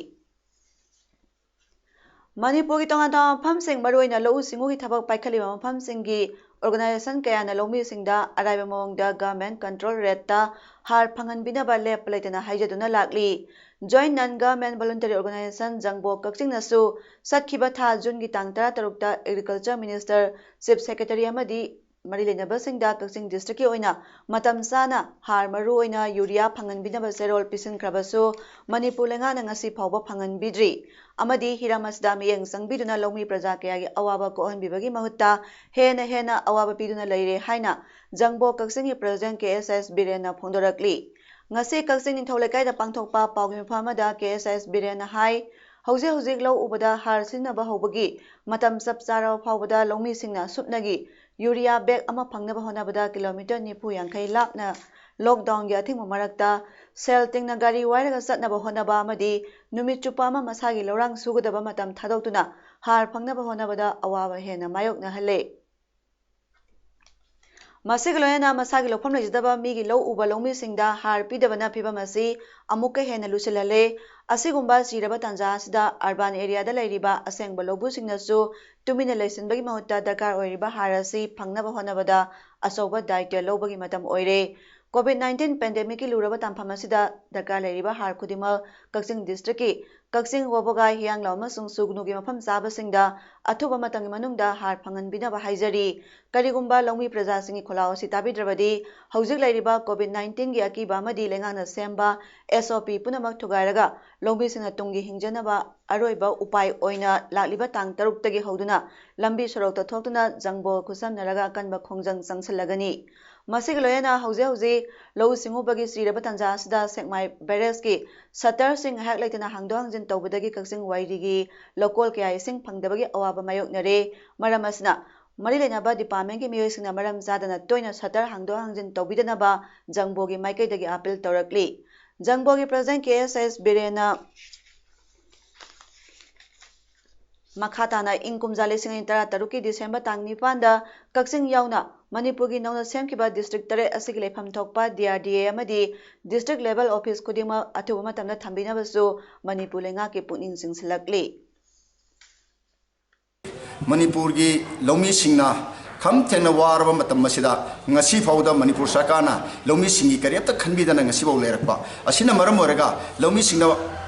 ꯃꯅꯤꯄꯨꯔꯒꯤ ꯇꯣꯉꯥꯟ ꯇꯣꯉꯥꯟꯕ ꯃꯐꯝꯁꯤꯡ, ꯃꯔꯨꯑꯣꯏꯅ ꯂꯧꯎ ꯁꯤꯡꯎꯒꯤ ꯊꯕꯛ ꯄꯥꯏꯈꯠꯂꯤꯕ ꯃꯐꯝꯁꯤꯡꯒꯤ ꯑꯣꯔꯒꯅꯥꯏꯖꯦꯁꯟ ꯀꯌꯥꯅ ꯂꯧꯃꯤꯁꯤꯡꯗ ꯑꯔꯥꯏꯕ ꯃꯑꯣꯡꯗ ꯒꯚꯔꯟꯃꯦꯟꯠ ꯀꯟꯇ꯭ꯔꯣꯜ ꯔꯦꯠꯇ ꯍꯥꯔ ꯐꯪꯍꯟꯕꯤꯅꯕ ꯂꯦꯞꯄ ꯂꯩꯇꯅ ꯍꯥꯏꯖꯗꯨꯅ ꯂꯥꯛꯂꯤ꯫ ꯖꯣꯏꯟꯠ ꯅꯟ ꯒꯚꯔꯟꯃꯦꯟꯠ ꯚꯣꯂꯨꯟꯇꯔꯤ ꯑꯣꯔꯒꯅꯥꯏꯖꯦꯁꯟ ꯖꯪꯕꯣ ꯀꯛꯆꯤꯡꯅꯁꯨ ꯆꯠꯈꯤꯕ ꯊꯥ ꯖꯨꯟꯒꯤ ꯇꯥꯡ ꯇꯔꯥꯇꯔꯨꯛꯇ ꯑꯦꯒ꯭ꯔꯤꯀꯜꯆꯔ ꯃꯤꯅꯤꯁꯇꯔ, ꯆꯤꯐ ꯁꯦꯀ꯭ꯔꯦꯇꯔꯤ ꯑꯃꯗꯤ ꯃꯔꯤ ꯂꯩꯅꯕꯁꯤꯡꯗ ꯀꯛꯆꯤꯡ ꯗꯤꯁꯇ꯭ꯔꯤꯛꯀꯤ ꯑꯣꯏꯅ ꯃꯇꯝ ꯆꯥꯅ ꯍꯥꯔ, ꯃꯔꯨꯑꯣꯏꯅ ꯌꯨꯔꯤꯌꯥ ꯐꯪꯍꯟꯕꯤꯅꯕ ꯆꯦꯔꯣꯜ ꯄꯤꯁꯤꯟꯈ꯭ꯔꯕꯁꯨ, ꯃꯅꯤꯄꯨꯔ ꯂꯩꯉꯥꯛꯅ ꯉꯁꯤ ꯐꯥꯎꯕ ꯐꯪꯍꯟꯕꯤꯗ꯭ꯔꯤ ꯑꯃꯗꯤ ꯍꯤꯔꯝ ꯑꯁꯤꯗ ꯃꯤꯠꯌꯦꯡ ꯆꯪꯕꯤꯗꯨꯅ ꯂꯧꯃꯤ ꯄ꯭ꯔꯖꯥ ꯀꯌꯥꯒꯤ ꯑꯋꯥꯕ ꯀꯣꯛꯍꯟꯕꯤꯕꯒꯤ ꯃꯍꯨꯠꯇ ꯍꯦꯟꯅ ꯍꯦꯟꯅ ꯑꯋꯥꯕ ꯄꯤꯗꯨꯅ ꯂꯩꯔꯦ ꯍꯥꯏꯅ ꯖꯪꯕꯣ ꯀꯛꯆꯤꯡꯒꯤ ꯄ꯭ꯔꯁꯤꯗꯦꯟꯠ ꯀꯦ ꯑꯦꯁ ꯑꯦꯁ ꯕꯤꯔꯦꯟꯅ ꯐꯣꯡꯗꯣꯔꯛꯂꯤ꯫ ꯉꯁꯤ ꯀꯛꯆꯤꯡ ꯅꯤꯡꯊꯧ ꯂꯩꯀꯥꯏꯗ ꯄꯥꯡꯊꯣꯛꯄ ꯄꯥꯎꯒꯤ ꯃꯤꯐꯝ ꯑꯃꯗ ꯀꯦ ꯑꯦꯁ ꯑꯦꯁ ꯕꯤꯔꯦꯟꯅ ꯍꯥꯏ, ꯍꯧꯖꯤꯛ ꯍꯧꯖꯤꯛ ꯂꯧ ꯎꯕꯗ ꯍꯥꯔ ꯁꯤꯖꯤꯟꯅꯕ ꯍꯧꯕꯒꯤ ꯃꯇꯝ ꯆꯞ ꯆꯥꯔꯕ ꯐꯥꯎꯕꯗ ꯂꯧꯃꯤꯁꯤꯡꯅ ꯁꯨꯞꯅꯒꯤ ꯌꯨꯔꯤꯌꯥ ꯕꯦꯒ ꯑꯃ ꯐꯪꯅꯕ ꯍꯣꯠꯅꯕꯗ ꯀꯤꯂꯣꯃꯤꯇꯔ ꯅꯤꯐꯨ ꯌꯥꯡꯈꯩ ꯂꯥꯞꯅ ꯂꯣꯛꯗꯥꯎꯟꯒꯤ ꯑꯊꯤꯡꯕ ꯃꯔꯛꯇ ꯁꯦꯜ ꯇꯤꯡꯅ ꯒꯥꯔꯤ ꯋꯥꯏꯔꯒ ꯆꯠꯅꯕ ꯍꯣꯠꯅꯕ ꯑꯃꯗꯤ ꯅꯨꯃꯤꯠ ꯆꯨꯞꯄ ꯑꯃ ꯃꯁꯥꯒꯤ ꯂꯧꯔꯥꯡ ꯁꯨꯒꯗꯕ ꯃꯇꯝ ꯊꯥꯗꯣꯛꯇꯨꯅ ꯍꯥꯔ ꯐꯪꯅꯕ ꯍꯣꯠꯅꯕꯗ ꯑꯋꯥꯕ ꯍꯦꯟꯅ ꯃꯥꯌꯣꯛꯅꯍꯜꯂꯦ꯫ ꯃꯁꯤꯒ ꯂꯣꯏꯅꯅ ꯃꯁꯥꯒꯤ ꯂꯧꯐꯝ ꯂꯩꯖꯗꯕ ꯃꯤꯒꯤ ꯂꯧ ꯎꯕ ꯂꯧꯃꯤꯁꯤꯡꯗ ꯍꯥꯔ ꯄꯤꯗꯕꯅ ꯐꯤꯕꯝ ꯑꯁꯤ ꯑꯃꯨꯛꯀ ꯍꯦꯟꯅ ꯂꯨꯁꯤꯜꯍꯜꯂꯦ꯫ ꯑꯁꯤꯒꯨꯝꯕ ꯆꯤꯔꯕ ꯇꯥꯟꯖꯥ ꯑꯁꯤꯗ ꯑꯔꯕꯥꯟ ꯑꯦꯔꯤꯌꯥꯗ ꯂꯩꯔꯤꯕ ꯑꯁꯦꯡꯕ ꯂꯧꯕꯨꯁꯤꯡꯅꯁꯨ ꯇꯨꯃꯤꯟꯅ ꯂꯩꯁꯤꯟꯕꯒꯤ ꯃꯍꯨꯠꯇ ꯗꯔꯀꯥꯔ ꯑꯣꯏꯔꯤꯕ ꯍꯥꯔ ꯑꯁꯤ ꯐꯪꯅꯕ ꯍꯣꯠꯅꯕꯗ ꯑꯆꯧꯕ ꯗꯥꯏꯇ꯭ꯌ ꯂꯧꯕꯒꯤ ꯃꯇꯝ ꯑꯣꯏꯔꯦ꯫ ꯀꯣꯚꯤꯗ ꯅꯥꯏꯟꯇꯤꯟ ꯄꯦꯟꯗꯦꯃꯤꯛꯀꯤ ꯂꯨꯔꯕ ꯇꯥꯟꯐꯝ ꯑꯁꯤꯗ ꯗꯔꯀꯥꯔ ꯂꯩꯔꯤꯕ ꯍꯥꯔ ꯈꯨꯗꯤꯡꯃꯛ ꯀꯛꯆꯤꯡ ꯗꯤꯁꯇ꯭ꯔꯤꯛꯀꯤ ꯀꯛꯆꯤꯡ, ꯋꯥꯕꯒꯥꯏ, ꯍꯤꯌꯥꯡꯂꯧ ꯑꯃꯁꯨꯡ ꯁꯨꯒꯅꯨꯒꯤ ꯃꯐꯝ ꯆꯥꯕꯁꯤꯡꯗ ꯑꯊꯨꯕ ꯃꯇꯝꯒꯤ ꯃꯅꯨꯡꯗ ꯍꯥꯔ ꯐꯪꯍꯟꯕꯤꯅꯕ ꯍꯥꯏꯖꯔꯤ꯫ ꯀꯔꯤꯒꯨꯝꯕ ꯂꯧꯃꯤ ꯄ꯭ꯔꯖꯥꯁꯤꯡꯒꯤ ꯈꯣꯜꯂꯥꯎ ꯑꯁꯤ ꯇꯥꯕꯤꯗ꯭ꯔꯕꯗꯤ, ꯍꯧꯖꯤꯛ ꯂꯩꯔꯤꯕ ꯀꯣꯚꯤꯗ ꯅꯥꯏꯟꯇꯤꯟꯒꯤ ꯑꯀꯤꯕ ꯑꯃꯗꯤ ꯂꯩꯉꯥꯛꯅ ꯁꯦꯝꯕ ꯑꯦꯁ ꯑꯣ ꯄꯤ ꯄꯨꯝꯅꯃꯛ ꯊꯨꯒꯥꯏꯔꯒ ꯂꯧꯃꯤꯁꯤꯡꯅ ꯇꯨꯡꯒꯤ ꯍꯤꯡꯖꯅꯕ ꯑꯔꯣꯏꯕ ꯎꯄꯥꯏ ꯑꯣꯏꯅ ꯂꯥꯛꯂꯤꯕ ꯇꯥꯡ ꯇꯔꯨꯛꯇꯒꯤ ꯍꯧꯗꯨꯅ ꯂꯝꯕꯤ ꯁꯣꯔꯣꯛꯇ ꯊꯣꯛꯇꯨꯅ ꯖꯪꯕꯣ ꯈꯨꯠꯁꯝꯅꯔꯒ ꯑꯀꯟꯕ ꯈꯣꯡꯖꯪ ꯆꯪꯁꯤꯜꯂꯒꯅꯤ꯫ ꯃꯁꯤꯒ ꯂꯣꯏꯅꯅ ꯍꯧꯖꯤꯛ ꯍꯧꯖꯤꯛ ꯂꯧꯎ ꯁꯤꯡꯎꯕꯒꯤ ꯆꯤꯔꯕ ꯇꯥꯟꯖꯥ ꯑꯁꯤꯗ ꯁꯦꯛꯃꯥꯏ ꯕꯦꯔꯦꯖꯀꯤ ꯁꯇꯔꯁꯤꯡ ꯉꯥꯏꯍꯥꯛ ꯂꯩꯇꯅ ꯍꯥꯡꯗꯣꯛ ꯍꯥꯡꯖꯤꯟ ꯇꯧꯕꯗꯒꯤ ꯀꯛꯆꯤꯡ ꯋꯥꯏꯔꯤꯒꯤ ꯂꯧꯀꯣꯜ ꯀꯌꯥ ꯏꯁꯤꯡ ꯐꯪꯗꯕꯒꯤ ꯑꯋꯥꯕ ꯃꯥꯌꯣꯛꯅꯔꯦ꯫ ꯃꯔꯝ ꯑꯁꯤꯅ ꯃꯔꯤ ꯂꯩꯅꯕ ꯗꯤꯄꯥꯔꯠꯃꯦꯟꯒꯤ ꯃꯤꯑꯣꯏꯁꯤꯡꯅ ꯃꯔꯝ ꯆꯥꯗꯅ ꯇꯣꯏꯅ ꯁꯇꯔ ꯍꯥꯡꯗꯣꯛ ꯍꯥꯡꯖꯤꯟ ꯇꯧꯕꯤꯗꯅꯕ ꯖꯪꯕꯣꯒꯤ ꯃꯥꯏꯀꯩꯗꯒꯤ ꯑꯥꯄꯤꯜ ꯇꯧꯔꯛꯂꯤ꯫ ꯖꯪꯕꯣꯒꯤ ꯄ꯭ꯔꯁꯤꯗꯦꯟ ꯀꯦ ꯑꯦꯁ ꯑꯦꯁ ꯕꯤꯔꯦꯟꯅ ꯃꯈꯥ ꯇꯥꯅ ꯏꯪ ꯀꯨꯝꯖꯥ ꯂꯤꯁꯤꯡ ꯑꯅꯤ ꯇꯔꯥ ꯇꯔꯨꯛꯀꯤ ꯗꯤꯁꯦꯝꯕꯔ ꯇꯥꯡ ꯅꯤꯄꯥꯟꯗ ꯀꯛꯆꯤꯡ ꯌꯥꯎꯅ ꯃꯅꯤꯄꯨꯔꯒꯤ ꯅꯧꯅ ꯁꯦꯝꯈꯤꯕ ꯗꯤꯁꯇ꯭ꯔꯤꯛ ꯇꯔꯦꯠ ꯑꯁꯤꯒꯤ ꯂꯩꯐꯝ ꯊꯣꯛꯄ ꯗꯤ ꯑꯥꯔ ꯗꯤ ꯑꯦ ꯑꯃꯗꯤ ꯗꯤꯁꯇ꯭ꯔꯤꯛ ꯂꯦꯚꯦꯜ ꯑꯣꯐꯤꯁ ꯈꯨꯗꯤꯡꯃꯛ ꯑꯊꯨꯕ ꯃꯇꯝꯗ ꯊꯝꯕꯤꯅꯕꯁꯨ ꯃꯅꯤꯄꯨꯔ ꯂꯩꯉꯥꯛꯀꯤ ꯄꯨꯛꯅꯤꯡ ꯆꯤꯡꯁꯤꯜꯂꯛꯂꯤ꯫ ꯃꯅꯤꯄꯨꯔꯒꯤ ꯂꯧꯃꯤꯁꯤꯡꯅ ꯈꯝ ꯊꯦꯡꯅ ꯋꯥꯔꯕ ꯃꯇꯝ ꯑꯁꯤꯗ ꯉꯁꯤ ꯐꯥꯎꯗ ꯃꯅꯤꯄꯨꯔ ꯁꯔꯀꯥꯔꯅ ꯂꯧꯃꯤꯁꯤꯡꯒꯤ ꯀꯔꯤꯝꯇ ꯈꯟꯕꯤꯗꯅ ꯉꯁꯤꯐꯥꯎ ꯂꯩꯔꯛꯄ ꯑꯁꯤꯅ ꯃꯔꯝ ꯑꯣꯏꯔꯒ ꯂꯧꯃꯤꯁꯤꯡꯗ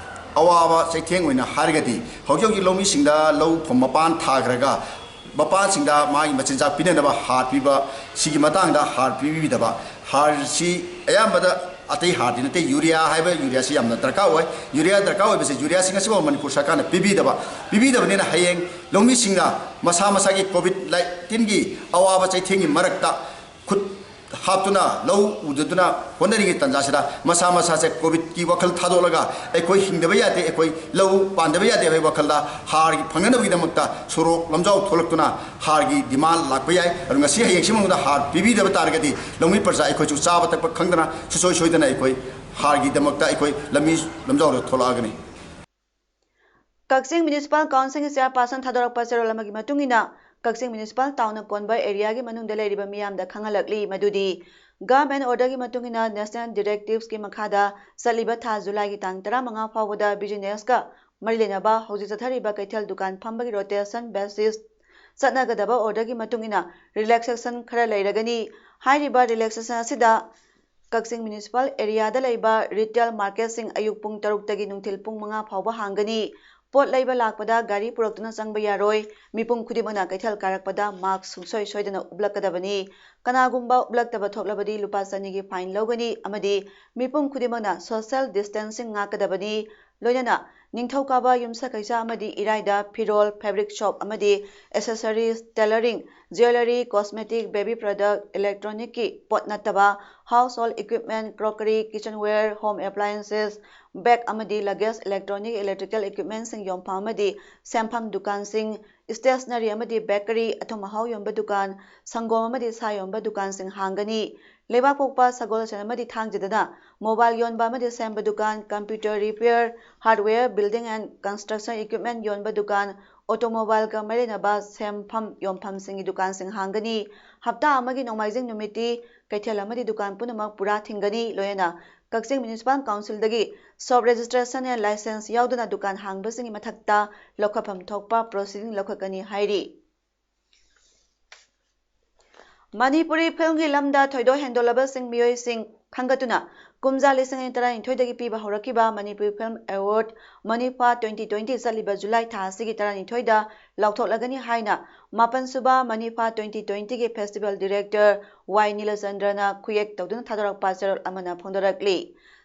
ꯑꯋꯥꯕ ꯆꯩꯊꯦꯡ ꯑꯣꯏꯅ ꯍꯥꯏꯔꯒꯗꯤ, ꯍꯧꯖꯤꯛ ꯍꯧꯖꯤꯛ ꯂꯧꯃꯤꯁꯤꯡꯗ ꯂꯧ ꯐꯧ ꯃꯄꯥꯟ ꯊꯥꯈ꯭ꯔꯒ ꯃꯄꯥꯟꯁꯤꯡꯗ ꯃꯥꯒꯤ ꯃꯆꯤꯟꯖꯥꯛ ꯄꯤꯅꯅꯕ ꯍꯥꯔ ꯄꯤꯕ, ꯁꯤꯒꯤ ꯃꯇꯥꯡꯗ ꯍꯥꯔ ꯄꯤꯕꯤꯗꯕ, ꯍꯥꯔꯁꯤ ꯑꯌꯥꯝꯕꯗ ꯑꯇꯩ ꯍꯥꯔꯗꯤ ꯅꯠꯇꯦ, ꯌꯨꯔꯤꯌꯥ ꯍꯥꯏꯕ ꯌꯨꯔꯤꯌꯥꯁꯤ ꯌꯥꯝꯅ ꯗꯔꯀꯥꯔ ꯑꯣꯏ꯫ ꯌꯨꯔꯤꯌꯥ ꯗꯔꯀꯥꯔ ꯑꯣꯏꯕꯁꯦ, ꯌꯨꯔꯤꯌꯥꯁꯤ ꯉꯁꯤꯐꯥꯎ ꯃꯅꯤꯄꯨꯔ ꯁꯔꯀꯥꯔꯅ ꯄꯤꯕꯤꯗꯕ, ꯄꯤꯕꯤꯗꯕꯅꯤꯅ ꯍꯌꯦꯡ ꯂꯧꯃꯤꯁꯤꯡꯅ ꯃꯁꯥ ꯃꯁꯥꯒꯤ ꯀꯣꯚꯤꯗ ꯅꯥꯏꯟꯇꯤꯟꯒꯤ ꯑꯋꯥꯕ ꯆꯩꯊꯦꯡꯒꯤ ꯃꯔꯛꯇ ꯈꯨꯠ ꯍꯥꯞꯇꯨꯅ ꯂꯧ ꯎꯗꯨꯅ ꯍꯣꯠꯅꯔꯤꯉꯩ ꯇꯥꯟꯖꯥꯁꯤꯗ ꯃꯁꯥ ꯃꯁꯥꯁꯦ ꯀꯣꯚꯤꯗꯀꯤ ꯋꯥꯈꯜ ꯊꯥꯗꯣꯛꯂꯒ ꯑꯩꯈꯣꯏ ꯍꯤꯡꯗꯕ ꯌꯥꯗꯦ, ꯑꯩꯈꯣꯏ ꯂꯧ ꯄꯥꯟꯗꯕ ꯌꯥꯗꯦ ꯍꯥꯏꯕꯒꯤ ꯋꯥꯈꯜꯗ ꯍꯥꯔꯒꯤ ꯐꯪꯅꯅꯕꯒꯤꯗꯃꯛꯇ ꯁꯣꯔꯣꯛ ꯂꯝꯖꯥꯎ ꯊꯣꯛꯂꯛꯇꯨꯅ ꯍꯥꯔꯒꯤ ꯗꯤꯃꯥꯟ ꯂꯥꯛꯄ ꯌꯥꯏ꯫ ꯑꯗꯨ ꯉꯁꯤ ꯍꯌꯦꯡꯁꯤ ꯃꯅꯨꯡꯗ ꯍꯥꯔ ꯄꯤꯕꯤꯗꯕ ꯇꯥꯔꯒꯗꯤ ꯂꯧꯃꯤ ꯄ꯭ꯔꯖꯥ ꯑꯩꯈꯣꯏꯁꯨ ꯆꯥꯕ ꯊꯛꯄ ꯈꯪꯗꯅ ꯁꯨꯡꯁꯣꯏ ꯁꯣꯏꯗꯅ ꯑꯩꯈꯣꯏ ꯍꯥꯔꯒꯤꯗꯃꯛꯇ ꯑꯩꯈꯣꯏ ꯂꯝꯕꯤ ꯂꯝꯖꯥꯎꯗ ꯊꯣꯛꯂꯛꯑꯒꯅꯤ꯫ ꯀꯛꯆꯤꯡ ꯃ꯭ꯌꯨꯅꯤꯁꯤꯄꯥꯜ ꯀꯥꯎꯟꯁꯤꯜꯒꯤ ꯆꯤꯌꯥꯔꯄꯥꯔꯁꯟ ꯊꯥꯗꯣꯔꯛꯄ ꯆꯦꯔꯣꯜ ꯑꯃꯒꯤ ꯃꯇꯨꯡ ꯏꯟꯅ, ꯀꯛꯆꯤꯡ ꯃ꯭ꯌꯨꯅꯤꯁꯤꯄꯥꯜ ꯇꯥꯎꯟꯅ ꯀꯣꯟꯕ ꯑꯦꯔꯤꯌꯥꯒꯤ ꯃꯅꯨꯡꯗ ꯂꯩꯔꯤꯕ ꯃꯤꯌꯥꯝꯗ ꯈꯪꯍꯜꯂꯛꯂꯤ ꯃꯗꯨꯗꯤ, ꯒꯚꯔꯟꯃꯦꯟꯠ ꯑꯣꯔꯗꯔꯒꯤ ꯃꯇꯨꯡ ꯏꯟꯅ ꯅꯦꯁꯅꯦꯜ ꯗꯤꯔꯦꯛꯇꯤꯚꯁꯀꯤ ꯃꯈꯥꯗ ꯆꯠꯂꯤꯕ ꯊꯥ ꯖꯨꯂꯥꯏꯒꯤ ꯇꯥꯡ ꯇꯔꯥꯃꯉꯥ ꯐꯥꯎꯕꯗ ꯕꯤꯖꯤꯅꯦꯁꯀ ꯃꯔꯤ ꯂꯩꯅꯕ ꯍꯧꯖꯤꯛ ꯆꯠꯊꯔꯤꯕ ꯀꯩꯊꯦꯜ ꯗꯨꯀꯥꯟ ꯐꯝꯕꯒꯤ ꯔꯣꯇꯦꯁꯟ ꯕꯦꯁꯤꯁ ꯆꯠꯅꯒꯗꯕ ꯑꯣꯔꯗꯔꯒꯤ ꯃꯇꯨꯡ ꯏꯟꯅ ꯔꯤꯂꯦꯛꯁꯦꯁꯟ ꯈꯔ ꯂꯩꯔꯒꯅꯤ꯫ ꯍꯥꯏꯔꯤꯕ ꯔꯤꯂꯦꯛꯁꯦꯁꯟ ꯑꯁꯤꯗ ꯀꯛꯆꯤꯡ ꯃ꯭ꯌꯨꯅꯤꯁꯤꯄꯥꯜ ꯑꯦꯔꯤꯌꯥꯗ ꯂꯩꯕ ꯔꯤꯇꯦꯜ ꯃꯥꯔꯀꯦꯠꯁꯤꯡ ꯑꯌꯨꯛ ꯄꯨꯡ ꯇꯔꯨꯛꯇꯒꯤ ꯅꯨꯡꯊꯤꯜ ꯄꯨꯡ ꯃꯉꯥ ꯐꯥꯎꯕ ꯍꯥꯡꯒꯅꯤ꯫ ꯄꯣꯠ ꯂꯩꯕ ꯂꯥꯛꯄꯗ ꯒꯥꯔꯤ ꯄꯨꯔꯛꯇꯨꯅ ꯆꯪꯕ ꯌꯥꯔꯣꯏ꯫ ꯃꯤꯄꯨꯝ ꯈꯨꯗꯤꯡꯃꯛꯅ ꯀꯩꯊꯦꯜ ꯀꯥꯔꯛꯄꯗ ꯃꯥꯁ꯭ꯛ ꯁꯨꯡꯁꯣꯏ ꯁꯣꯏꯗꯅ ꯎꯞꯂꯛꯀꯗꯕꯅꯤ꯫ ꯀꯅꯥꯒꯨꯝꯕ ꯎꯞꯂꯛꯇꯕ ꯊꯣꯛꯂꯕꯗꯤ ꯂꯨꯄꯥ ꯆꯅꯤꯒꯤ ꯐꯥꯏꯟ ꯂꯧꯒꯅꯤ ꯑꯃꯗꯤ ꯃꯤꯄꯨꯝ ꯈꯨꯗꯤꯡꯃꯛꯅ ꯁꯣꯁꯤꯌꯦꯜ ꯗꯤꯁꯇꯦꯟꯁꯤꯡ ꯉꯥꯛꯀꯗꯕꯅꯤ꯫ ꯂꯣꯏꯅꯅ ꯅꯤꯡꯊꯧꯀꯥꯕ ꯌꯨꯝꯁꯀꯩꯁ ꯑꯃꯗꯤ ꯏꯔꯥꯏꯗ ꯐꯤꯔꯣꯜ, ꯐꯦꯕ꯭ꯔꯤꯛ ꯁꯣꯞ ꯑꯃꯗꯤ accessories, tailoring, jewellery, cosmetic, baby product, ꯏꯂꯦꯛꯇ꯭ꯔꯣꯅꯤꯛꯀꯤ ꯄꯣꯠ ꯅꯠꯇꯕ, household equipment, grocery, kitchenware, home appliances, bag ꯑꯃꯗꯤ ꯂꯒꯦꯖ, ꯏꯂꯦꯛꯇ꯭ꯔꯣꯅꯤꯛ, ꯏꯂꯦꯛꯇ꯭ꯔꯤꯀꯦꯜ ꯏꯀ꯭ꯋꯤꯞꯃꯦꯟꯁꯤꯡ ꯌꯣꯟꯐꯝ ꯑꯃꯗꯤ ꯁꯦꯝꯐꯝ ꯗꯨꯀꯥꯟꯁꯤꯡ, ꯁ꯭ꯇꯦꯁꯅꯔꯤ ꯑꯃꯗꯤ ꯕꯦꯀꯔꯤ, ꯑꯊꯨꯝ ꯑꯍꯥꯎ ꯌꯣꯟꯕ ꯗꯨꯀꯥꯟ, ꯁꯪꯒꯣꯝ ꯑꯃꯗꯤ ꯁꯥ ꯌꯣꯟꯕ ꯗꯨꯀꯥꯟꯁꯤꯡ ꯍꯥꯡꯒꯅꯤ꯫ ꯂꯩꯕꯥꯛꯄꯣꯛꯄ, ꯁꯒꯣꯜꯁꯦꯟ ꯑꯃꯗꯤ ꯊꯥꯡꯖꯗꯅ ꯃꯣꯕꯥꯏꯜ ꯌꯣꯟꯕ ꯑꯃꯗꯤ ꯁꯦꯝꯕ ꯗꯨꯀꯥꯟ, computer repair, hardware, building and construction equipment ꯌꯣꯟꯕ ꯗꯨꯀꯥꯟ, ꯑꯣꯇꯣꯃꯣꯕꯥꯏꯜꯒ ꯃꯔꯤ ꯂꯩꯅꯕ ꯁꯦꯝꯐꯝ ꯌꯣꯟꯐꯝꯁꯤꯡꯒꯤ ꯗꯨꯀꯥꯟꯁꯤꯡ ꯍꯥꯡꯒꯅꯤ꯫ ꯍꯞꯇꯥ ꯑꯃꯒꯤ ꯅꯣꯡꯃꯥꯏꯖꯤꯡ ꯅꯨꯃꯤꯠꯇꯤ ꯀꯩꯊꯦꯜ ꯑꯃꯗꯤ ꯗꯨꯀꯥꯟ ꯄꯨꯝꯅꯃꯛ ꯄꯨꯔꯥ ꯊꯤꯡꯒꯅꯤ꯫ ꯂꯣꯏꯅꯅ ꯀꯛꯆꯤꯡ ꯃ꯭ꯌꯨꯅꯤꯁꯤꯄꯥꯜ ꯀꯥꯎꯟꯁꯤꯜꯗꯒꯤ ꯁꯣꯞ ꯔꯦꯖꯤꯁꯇ꯭ꯔꯦꯁꯟ ꯑꯦꯟ ꯂꯥꯏꯁꯦꯟꯁ ꯌꯥꯎꯗꯅ ꯗꯨꯀꯥꯟ ꯍꯥꯡꯕꯁꯤꯡꯒꯤ ꯃꯊꯛꯇ ꯂꯧꯈꯠꯐꯝ ꯊꯣꯛꯄ ꯄ꯭ꯔꯣꯁꯤꯗꯤꯡ ꯂꯧꯈꯠꯀꯅꯤ ꯍꯥꯏꯔꯤ꯫ ꯃꯅꯤꯄꯨꯔꯤ ꯐꯤꯜꯝꯒꯤ ꯂꯝꯗ ꯊꯣꯏꯗꯣꯛ ꯍꯦꯟꯗꯣꯛꯂꯕꯁꯤꯡ ꯃꯤꯑꯣꯏꯁꯤꯡ ꯈꯟꯒꯠꯇꯨꯅ ꯀꯨꯝꯖꯥ ꯂꯤꯁꯤꯡ ꯑꯅꯤ ꯇꯔꯥꯅꯤꯊꯣꯏꯗꯒꯤ ꯄꯤꯕ ꯍꯧꯔꯛꯈꯤꯕ Manipuri film award Manifa twenty twenty ꯆꯠꯂꯤꯕ ꯖꯨꯂꯥꯏ ꯊꯥ ꯑꯁꯤꯒꯤ ꯇꯔꯥꯅꯤꯊꯣꯏꯗ ꯂꯥꯎꯊꯣꯛꯂꯒꯅꯤ ꯍꯥꯏꯅ ꯃꯥꯄꯟ ꯁꯨꯕ ꯃꯅꯤꯐꯥ twenty twenty ꯒꯤ ꯐꯦꯁꯇꯤꯚꯦꯜ ꯗꯤꯔꯦꯛꯇꯔ ꯋꯥꯏ ꯅꯤꯂꯆꯟꯗ꯭ꯔꯅ ꯈꯨꯌꯦꯛ ꯇꯧꯗꯨꯅ ꯊꯥꯗꯣꯔꯛꯄ ꯆꯦꯔꯣꯜ ꯑꯃꯅ ꯐꯣꯡꯗꯣꯔꯛꯂꯤ꯫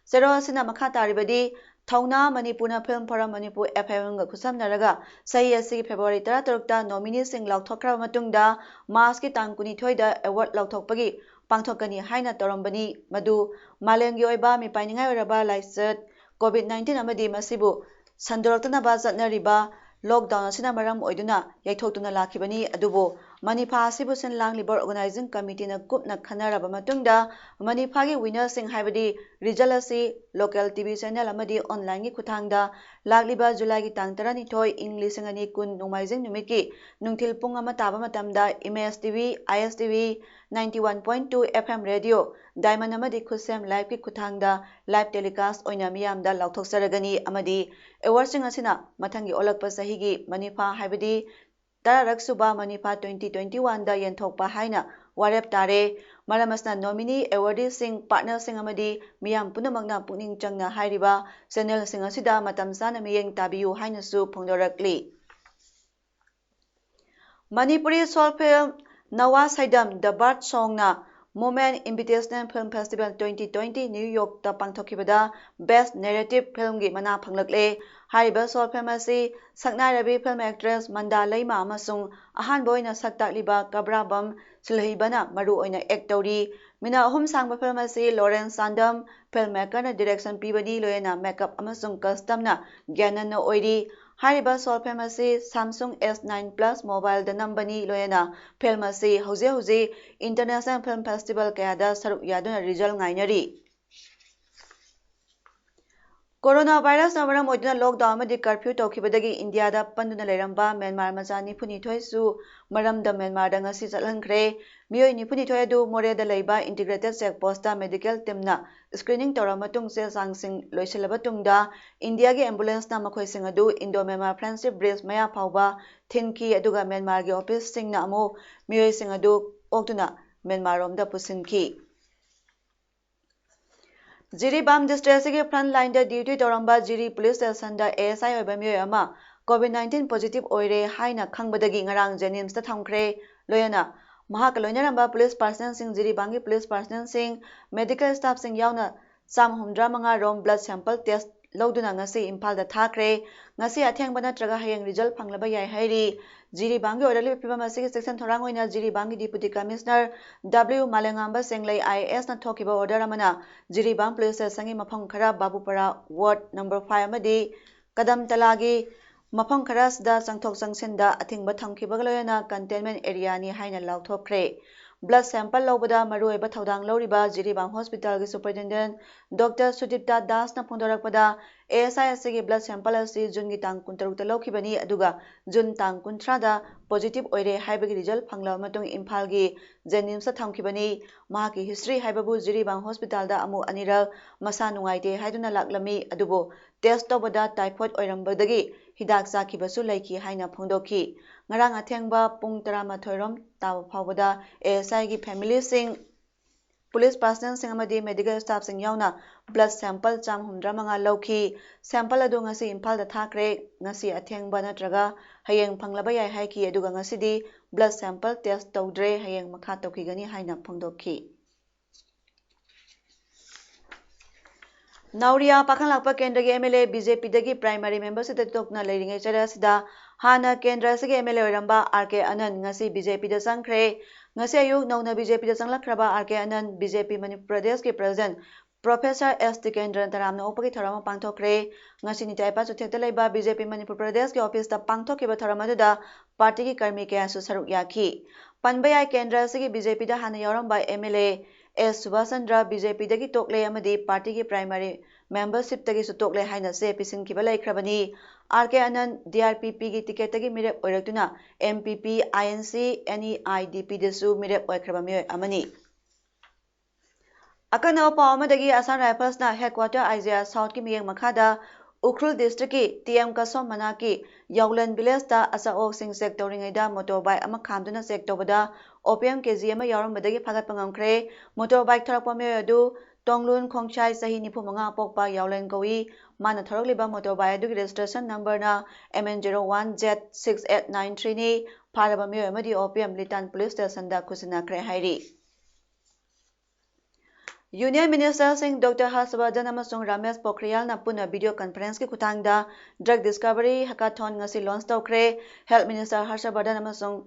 ꯆꯦꯔꯣꯜ ꯑꯁꯤꯅ ꯃꯈꯥ ꯇꯥꯔꯤꯕꯗꯤ, ꯊꯧꯅꯥ ꯃꯅꯤꯄꯨꯔꯅ film form Manipur F M ꯒ ꯈꯨꯠꯁꯝꯅꯔꯒ ꯆꯍꯤ ꯑꯁꯤꯒꯤ ꯐꯦꯕ꯭ꯔꯨꯋꯥꯔꯤ ꯇꯔꯥꯇꯔꯨꯛꯇ ꯅꯣꯃꯤꯅꯤꯁꯤꯡ ꯂꯥꯎꯊꯣꯛꯈ꯭ꯔꯕ ꯃꯇꯨꯡꯗ ꯃꯥꯔꯆꯀꯤ ꯇꯥꯡ ꯀꯨꯟꯅꯤꯊꯣꯏꯗ ꯑꯦꯋꯥꯔꯗ ꯂꯥꯎꯊꯣꯛꯄꯒꯤ ꯄꯥꯡꯊꯣꯛꯀꯅꯤ ꯍꯥꯏꯅ ꯇꯧꯔꯝꯕꯅꯤ꯫ ꯃꯗꯨ ꯃꯥꯂꯦꯝꯒꯤ ꯑꯣꯏꯕ ꯃꯤꯄꯥꯏꯅꯤꯡꯉꯥꯏ ꯑꯣꯏꯔꯕ ꯂꯥꯏꯆꯠ ꯀꯣꯚꯤꯗ nineteen ꯑꯃꯗꯤ ꯃꯁꯤꯕꯨ ꯁꯟꯗꯣꯔꯛꯇꯅꯕ ꯆꯠꯅꯔꯤꯕ ꯂꯣꯛꯗꯥꯎꯟ ꯑꯁꯤꯅ ꯃꯔꯝ ꯑꯣꯏꯗꯨꯅ ꯌꯩꯊꯣꯛꯇꯨꯅ ꯂꯥꯛꯈꯤꯕꯅꯤ꯫ ꯑꯗꯨꯕꯨ ꯃꯅꯤꯐꯥ ꯑꯁꯤꯕꯨ ꯁꯤꯟ ꯂꯥꯡꯂꯤꯕ ꯑꯣꯔꯒꯅꯥꯏꯖꯤꯡ ꯀꯃꯤꯇꯤꯅ ꯀꯨꯞꯅ ꯈꯟꯅꯔꯕ ꯃꯇꯨꯡꯗ ꯃꯅꯤꯐꯥꯒꯤ ꯋꯤꯅꯔꯁꯤꯡ, ꯍꯥꯏꯕꯗꯤ ꯔꯤꯖꯜ ꯑꯁꯤ ꯂꯣꯀꯦꯜ ꯇꯤ ꯚꯤ ꯆꯦꯅꯦꯜ ꯑꯃꯗꯤ ꯑꯣꯟꯂꯥꯏꯟꯒꯤ ꯈꯨꯠꯊꯥꯡꯗ ꯂꯥꯛꯂꯤꯕ ꯖꯨꯂꯥꯏꯒꯤ ꯇꯥꯡ ꯇꯔꯥꯅꯤꯊꯣꯏ, ꯏꯪ ꯂꯤꯁꯤꯡ ꯑꯅꯤ ꯀꯨꯟ ꯅꯣꯡꯃꯥꯏꯖꯤꯡ ꯅꯨꯃꯤꯠꯀꯤ ꯅꯨꯡꯊꯤꯜ ꯄꯨꯡ ꯑꯃ ꯇꯥꯕ ꯃꯇꯝꯗ image T V, I S T V, ninety one point two F M radio, diamond ꯑꯃꯗꯤ ꯈꯨꯠꯁꯦꯝ ꯂꯥꯏꯚꯀꯤ ꯈꯨꯠꯊꯥꯡꯗ ꯂꯥꯏꯚ ꯇꯦꯂꯤꯀꯥꯁ ꯑꯣꯏꯅ ꯃꯤꯌꯥꯝꯗ ꯂꯥꯎꯊꯣꯛꯆꯔꯒꯅꯤ ꯑꯃꯗꯤ ꯑꯦꯋꯥꯔꯗꯁꯤꯡ ꯑꯁꯤꯅ ꯃꯊꯪꯒꯤ ꯑꯣꯜꯂꯛꯄ ꯆꯍꯤꯒꯤ ꯃꯅꯤꯐꯥ, ꯍꯥꯏꯕꯗꯤ ꯇꯔꯥꯔꯛ ꯁꯨꯕ ꯃꯅꯤꯐꯥ twenty twenty one ꯗ ꯌꯦꯟꯊꯣꯛꯄ ꯍꯥꯏꯅ ꯋꯥꯔꯦꯞ ꯇꯥꯔꯦ꯫ ꯃꯔꯝ ꯑꯁꯤꯅ nominee, awardee ꯁꯤꯡ, partner ꯁꯤꯡ ꯑꯃꯗꯤ ꯃꯤꯌꯥꯝ ꯄꯨꯝꯅꯃꯛꯅ ꯄꯨꯛꯅꯤꯡ ꯆꯪꯅ ꯍꯥꯏꯔꯤꯕ channel ꯁꯤꯡ ꯑꯁꯤꯗ ꯃꯇꯝ ꯆꯥꯅ ꯃꯤꯠꯌꯦꯡ ꯇꯥꯕꯤꯌꯨ ꯍꯥꯏꯅꯁꯨ ꯐꯣꯡꯗꯣꯔꯛꯂꯤ꯫ Manipuri short film Nava ꯁꯩꯗꯝ The Bird Song ꯅ Moment Invitational Film Festival twenty twenty New York ꯇ ꯄꯥꯡꯊꯣꯛꯈꯤꯕꯗ Best Narrative Film ꯒꯤ ꯃꯅꯥ ꯐꯪꯂꯛꯂꯦ꯫ ꯍꯥꯏꯔꯤꯕ short film ꯑꯁꯤ ꯁꯛꯅꯥꯏꯔꯕꯤ film actress ꯃꯟꯗꯥ ꯂꯩꯃ ꯑꯃꯁꯨꯡ ꯑꯍꯥꯟꯕ ꯑꯣꯏꯅ ꯁꯛ ꯇꯥꯛꯂꯤꯕ ꯀꯕ꯭ꯔꯥꯕꯝ ꯁꯤꯜꯍꯩꯕꯅ ꯃꯔꯨ ꯑꯣꯏꯅ act ꯇꯧꯔꯤ꯫ Minute ꯑꯍꯨꯝ ꯁꯥꯡꯕ film ꯑꯁꯤ ꯂꯣꯔꯦꯟꯁ ꯆꯥꯟꯗꯝ film maker ꯅ direction ꯄꯤꯕꯅꯤ, ꯂꯣꯏꯅꯅ makeup ꯑꯃꯁꯨꯡ costume ꯅ ꯒ꯭ꯌꯥꯅꯟꯅ ꯑꯣꯏꯔꯤ꯫ ꯍꯥꯏꯔꯤꯕ short film ꯑꯁꯤ Samsung S nine Plus mobile ꯗ ꯅꯝꯕꯅꯤ, ꯂꯣꯏꯅꯅ film ꯑꯁꯤ ꯍꯧꯖꯤꯛ ꯍꯧꯖꯤꯛ international film festival ꯀꯌꯥꯗ ꯁꯔꯨꯛ ꯌꯥꯗꯨꯅ result ꯉꯥꯏꯅꯔꯤ꯫ Corona virus ꯅ ꯃꯔꯝ ꯑꯣꯏꯗꯨꯅ lockdown ꯑꯃꯗꯤ curfew ꯇꯧꯈꯤꯕꯗꯒꯤ ꯏꯟꯗꯤꯌꯥꯗ ꯄꯟꯗꯨꯅ ꯂꯩꯔꯝꯕ ꯃ꯭ꯌꯥꯟꯃꯥꯔ ꯃꯆꯥ ꯅꯤꯐꯨ ꯅꯤꯊꯣꯏꯁꯨ ꯃꯔꯝꯗꯝ ꯃ꯭ꯌꯥꯟꯃꯥꯔꯗ ꯉꯁꯤ ꯆꯠꯍꯟꯈ꯭ꯔꯦ꯫ ꯃꯤꯑꯣꯏ ꯅꯤꯐꯨ ꯅꯤꯊꯣꯏ ꯑꯗꯨ ꯃꯣꯔꯦꯗ ꯂꯩꯕ integrated check post ꯇ medical team ꯅ screening ꯇꯧꯔꯕ ꯃꯇꯨꯡ ꯆꯦ ꯆꯥꯡꯁꯤꯡ ꯂꯣꯏꯁꯤꯜꯂꯕ ꯇꯨꯡꯗ ꯏꯟꯗꯤꯌꯥꯒꯤ ambulance ꯅ ꯃꯈꯣꯏꯁꯤꯡ ꯑꯗꯨ Indo Myanmar Friendship Bridge ꯃꯌꯥ ꯐꯥꯎꯕ ꯊꯤꯟꯈꯤ, ꯑꯗꯨꯒ ꯃ꯭ꯌꯥꯟꯃꯥꯔꯒꯤ office ꯁꯤꯡꯅ ꯑꯃꯨꯛ ꯃꯤꯑꯣꯏꯁꯤꯡ ꯑꯗꯨ ꯑꯣꯛꯇꯨꯅ ꯃ꯭ꯌꯥꯟꯃꯥꯔ ꯔꯣꯝꯗ ꯄꯨꯁꯤꯟꯈꯤ꯫ ꯖꯤꯔꯤꯕꯥꯝ district ꯑꯁꯤꯒꯤ front line ꯗ duty ꯇꯧꯔꯝꯕ ꯖꯤꯔꯤ police station the A S I ꯑꯣꯏꯕ ꯃꯤꯑꯣꯏ ꯑꯃ COVID nineteen positive ꯑꯣꯏꯔꯦ ꯍꯥꯏꯅ ꯈꯪꯕꯗꯒꯤ ꯉꯔꯥꯡ JNIMS ꯇ ꯊꯝꯈ꯭ꯔꯦ꯫ ꯂꯣꯏꯅꯅ ꯃꯍꯥꯛꯀ ꯂꯣꯏꯅꯔꯝꯕ police personnel ꯁꯤꯡ, ꯖꯤꯔꯤꯕꯥꯝꯒꯤ police personnel ꯁꯤꯡ, medical staff ꯁꯤꯡ ꯌꯥꯎꯅ ꯆꯥꯝꯃ ꯍꯨꯝꯗ꯭ꯔꯥ ꯃꯉꯥ ꯔꯣꯝ blood sample test ꯂꯧꯗꯨꯅ ꯉꯁꯤ ꯏꯝꯐꯥꯜꯗ ꯊꯥꯈ꯭ꯔꯦ꯫ ꯉꯁꯤ ꯑꯊꯦꯡꯕ ꯅꯠꯇ꯭ꯔꯒ ꯍꯌꯦꯡ result ꯐꯪꯂꯕ ꯌꯥꯏ ꯍꯥꯏꯔꯤ꯫ ꯖꯤꯔꯤꯕꯥꯝꯒꯤ ꯑꯣꯏꯔꯛꯂꯤꯕ ꯐꯤꯕꯝ ꯑꯁꯤꯒꯤ ꯆꯦꯛꯁꯤꯟ ꯊꯧꯔꯥꯡ ꯑꯣꯏꯅ ꯖꯤꯔꯤꯕꯥꯝꯒꯤ Deputy Commissioner W ꯃꯥꯂꯦꯝꯉꯥꯝꯕ ꯁꯦꯡꯂꯩ I A S ꯅ ꯊꯣꯛꯈꯤꯕ order ꯑꯃꯅ ꯖꯤꯔꯤꯕꯥꯝ police station ꯒꯤ ꯃꯐꯝ ꯈꯔ, ꯕꯥꯕꯨꯄꯥꯔꯥ ward number five ꯑꯃꯗꯤ ꯀꯗꯝꯇꯂꯥꯒꯤ ꯃꯐꯝ ꯈꯔ ꯑꯁꯤꯗ ꯆꯪꯊꯣꯛ ꯆꯪꯁꯤꯟꯗ ꯑꯊꯤꯡꯕ ꯊꯝꯈꯤꯕꯒ ꯂꯣꯏꯅꯅ containment area ꯅꯤ ꯍꯥꯏꯅ ꯂꯥꯎꯊꯣꯛꯈ꯭ꯔꯦ꯫ Blood sample ꯂꯧꯕꯗ ꯃꯔꯨꯑꯣꯏꯕ ꯊꯧꯗꯥꯡ ꯂꯧꯔꯤꯕ ꯖꯤꯔꯤꯕꯥꯝ hospital ꯒꯤ superintendent Doctor ꯁꯨꯗꯤꯞꯇꯥ ꯗꯥꯁꯅ ꯐꯣꯡꯗꯣꯔꯛꯄꯗ, A S I ꯑꯁꯤꯒꯤ blood sample ꯑꯁꯤ June ꯒꯤ ꯇꯥꯡ ꯀꯨꯟꯇꯔꯨꯛꯇ ꯂꯧꯈꯤꯕꯅꯤ, ꯑꯗꯨꯒ June ꯇꯥꯡ ꯀꯨꯟꯊ꯭ꯔꯥꯗ positive ꯑꯣꯏꯔꯦ ꯍꯥꯏꯕꯒꯤ result ꯐꯪꯂꯕ ꯃꯇꯨꯡ ꯏꯝꯐꯥꯜꯒꯤ JNIMS ꯇ ꯊꯝꯈꯤꯕꯅꯤ꯫ ꯃꯍꯥꯛꯀꯤ history ꯍꯥꯏꯕꯕꯨ ꯖꯤꯔꯤꯕꯥꯝ hospital ꯗ ꯑꯃꯨꯛ ꯑꯅꯤꯔꯛ ꯃꯁꯥ ꯅꯨꯡꯉꯥꯏꯇꯦ ꯍꯥꯏꯗꯨꯅ ꯂꯥꯛꯂꯝꯃꯤ, ꯑꯗꯨꯕꯨ test ꯇꯧꯕꯗ typhoid ꯑꯣꯏꯔꯝꯕꯗꯒꯤ ꯍꯤꯗꯥꯛ ꯆꯥꯈꯤꯕꯁꯨ ꯂꯩꯈꯤ ꯍꯥꯏꯅ ꯐꯣꯡꯗꯣꯛꯈꯤ꯫ ꯉꯔꯥꯡ ꯑꯊꯦꯡꯕ ꯄꯨꯡ ꯇꯔꯥꯃꯥꯊꯣꯏ ꯔꯣꯝ ꯇꯥꯕ ꯐꯥꯎꯕꯗ ASIꯒꯤ familyꯁꯤꯡ, police personnelꯁꯤꯡ ꯑꯃꯗꯤ medical staffꯁꯤꯡ ꯌꯥꯎꯅ blood sample ꯆꯥꯝꯃ ꯍꯨꯝꯗ꯭ꯔꯥ ꯃꯉꯥ ꯂꯧꯈꯤ꯫ Sample ꯑꯗꯨ ꯉꯁꯤ ꯏꯝꯐꯥꯜꯗ ꯊꯥꯈ꯭ꯔꯦ꯫ ꯉꯁꯤ ꯑꯊꯦꯡꯕ ꯅꯠꯇ꯭ꯔꯒ ꯍꯌꯦꯡ ꯐꯪꯂꯕ ꯌꯥꯏ ꯍꯥꯏꯈꯤ, ꯑꯗꯨꯒ ꯉꯁꯤꯗꯤ blood sample test ꯇꯧꯗ꯭ꯔꯦ, ꯍꯌꯦꯡ ꯃꯈꯥ ꯇꯧꯈꯤꯒꯅꯤ ꯍꯥꯏꯅ ꯐꯣꯡꯗꯣꯛꯈꯤ꯫ ꯅꯥꯎꯔꯤꯌꯥ ꯄꯥꯈꯪꯂꯥꯛꯄ ꯀꯦꯟꯗ꯭ꯔꯒꯤ MLA BJPꯗꯒꯤ primary membershipꯇ ꯊꯣꯛꯇꯨꯅ ꯂꯩꯔꯤꯉꯩ ꯆꯔ ꯑꯁꯤꯗ ꯍꯥꯟꯅ ꯀꯦꯟꯗ꯭ꯔ ꯑꯁꯤꯒꯤ MLA ꯑꯣꯏꯔꯝꯕ R K Anand ꯉꯁꯤ BJPꯗ ꯆꯪꯈ꯭ꯔꯦ꯫ ꯉꯁꯤ ꯑꯌꯨꯛ ꯅꯧꯅ BJPꯗ ꯆꯪꯂꯛꯈ꯭ꯔꯕ R K Anand BJP Manipur ꯄ꯭ꯔꯗꯦꯁꯀꯤ president Professor S ꯇꯤꯀꯦꯟꯗ꯭ꯔ ꯅꯇꯔꯥꯝꯅ ꯑꯣꯛꯄꯒꯤ ꯊꯧꯔꯝ ꯑꯃ ꯄꯥꯡꯊꯣꯛꯈ꯭ꯔꯦ꯫ ꯉꯁꯤ ꯅꯤꯇꯥꯏꯄꯥ ꯆꯨꯊꯦꯛꯇ ꯂꯩꯕ BJP ꯃꯅꯤꯄꯨꯔ ꯄ꯭ꯔꯗꯦꯁꯀꯤ officeꯇ ꯄꯥꯡꯊꯣꯛꯈꯤꯕ ꯊꯧꯔꯝ ꯑꯗꯨꯗ partyꯒꯤ ꯀꯔꯃꯤ ꯀꯌꯥꯁꯨ ꯁꯔꯨꯛ ꯌꯥꯈꯤ꯫ ꯄꯟꯕ ꯌꯥꯏ, ꯀꯦꯟꯗ꯭ꯔ ꯑꯁꯤꯒꯤ BJPꯗ ꯍꯥꯟꯅ ꯌꯥꯎꯔꯝꯕ MLA S ꯁꯨꯕꯥꯁ ꯆꯟꯗ꯭ꯔ BJPꯗꯒꯤ ꯇꯣꯛꯂꯦ ꯑꯃꯗꯤ partyꯒꯤ primary membershipꯇꯒꯤꯁꯨ ꯇꯣꯛꯂꯦ ꯍꯥꯏꯅ ꯆꯦ ꯄꯤꯁꯤꯟꯈꯤꯕ ꯂꯩꯈ꯭ꯔꯕꯅꯤ꯫ R K Anand DRPPꯒꯤ ticketꯇꯒꯤ ꯃꯤꯔꯦꯞ ꯑꯣꯏꯔꯛꯇꯨꯅ MPP, INC, NEIDPꯗꯁꯨ ꯃꯤꯔꯦꯞ ꯑꯣꯏꯈ꯭ꯔꯕ ꯃꯤꯑꯣꯏ ꯑꯃꯅꯤ꯫ ꯑꯀꯛꯅꯕ ꯄꯥꯎ ꯑꯃꯗꯒꯤ, Assam Riflesꯅ headquarter IGR Southꯀꯤ ꯃꯤꯠꯌꯦꯡ ꯃꯈꯥꯗ ꯎꯈ꯭ꯔꯨꯜ districtꯀꯤ T M ꯀꯁꯣꯝ ꯃꯅꯥꯛꯀꯤ ꯌꯥꯎꯂꯟ villageꯇ ꯑꯆꯥ ꯑꯣꯛꯁꯤꯡ check ꯇꯧꯔꯤꯉꯩꯗ motorbike ꯑꯃ ꯈꯥꯝꯗꯨꯅ check ꯇꯧꯕꯗ opium KG ꯑꯃ ꯌꯥꯎꯔꯝꯕꯗꯒꯤ ꯐꯥꯒꯠꯄ ꯉꯝꯈ꯭ꯔꯦ꯫ Motorbike ꯊꯧꯔꯛꯄ ꯃꯤꯑꯣꯏ ꯑꯗꯨ ꯇꯣꯡꯂꯨꯟ ꯈꯣꯡꯁꯥꯏ, ꯆꯍꯤ ꯅꯤꯐꯨ ꯃꯉꯥ ꯄꯣꯛꯄ ꯌꯥꯎꯂꯟ ꯀꯧꯏ꯫ ꯃꯥꯅ ꯊꯧꯔꯛꯂꯤꯕ motorbike ꯑꯗꯨꯒꯤ registration numberꯅ M N zero one Z six eight nine threeꯅꯤ꯫ ꯐꯥꯔꯕ ꯃꯤꯑꯣꯏ ꯑꯃꯗꯤ opium Litan police stationꯗ ꯈꯨꯠꯁꯤꯟꯅꯈ꯭ꯔꯦ ꯍꯥꯏꯔꯤ꯫ Union Ministerꯁꯤꯡ Doctor ꯍꯔꯁꯕꯔꯙꯟ ꯑꯃꯁꯨꯡ ꯔꯃꯦꯁ ꯄꯣꯈ꯭ꯔꯤꯌꯥꯜꯅ ꯄꯨꯟꯅ video conferenceꯀꯤ ꯈꯨꯠꯊꯥꯡꯗ drug discovery hackathon ꯉꯁꯤ launch ꯇꯧꯈ꯭ꯔꯦ꯫ Health Minister ꯍꯔꯁꯕꯔꯙꯟ ꯑꯃꯁꯨꯡ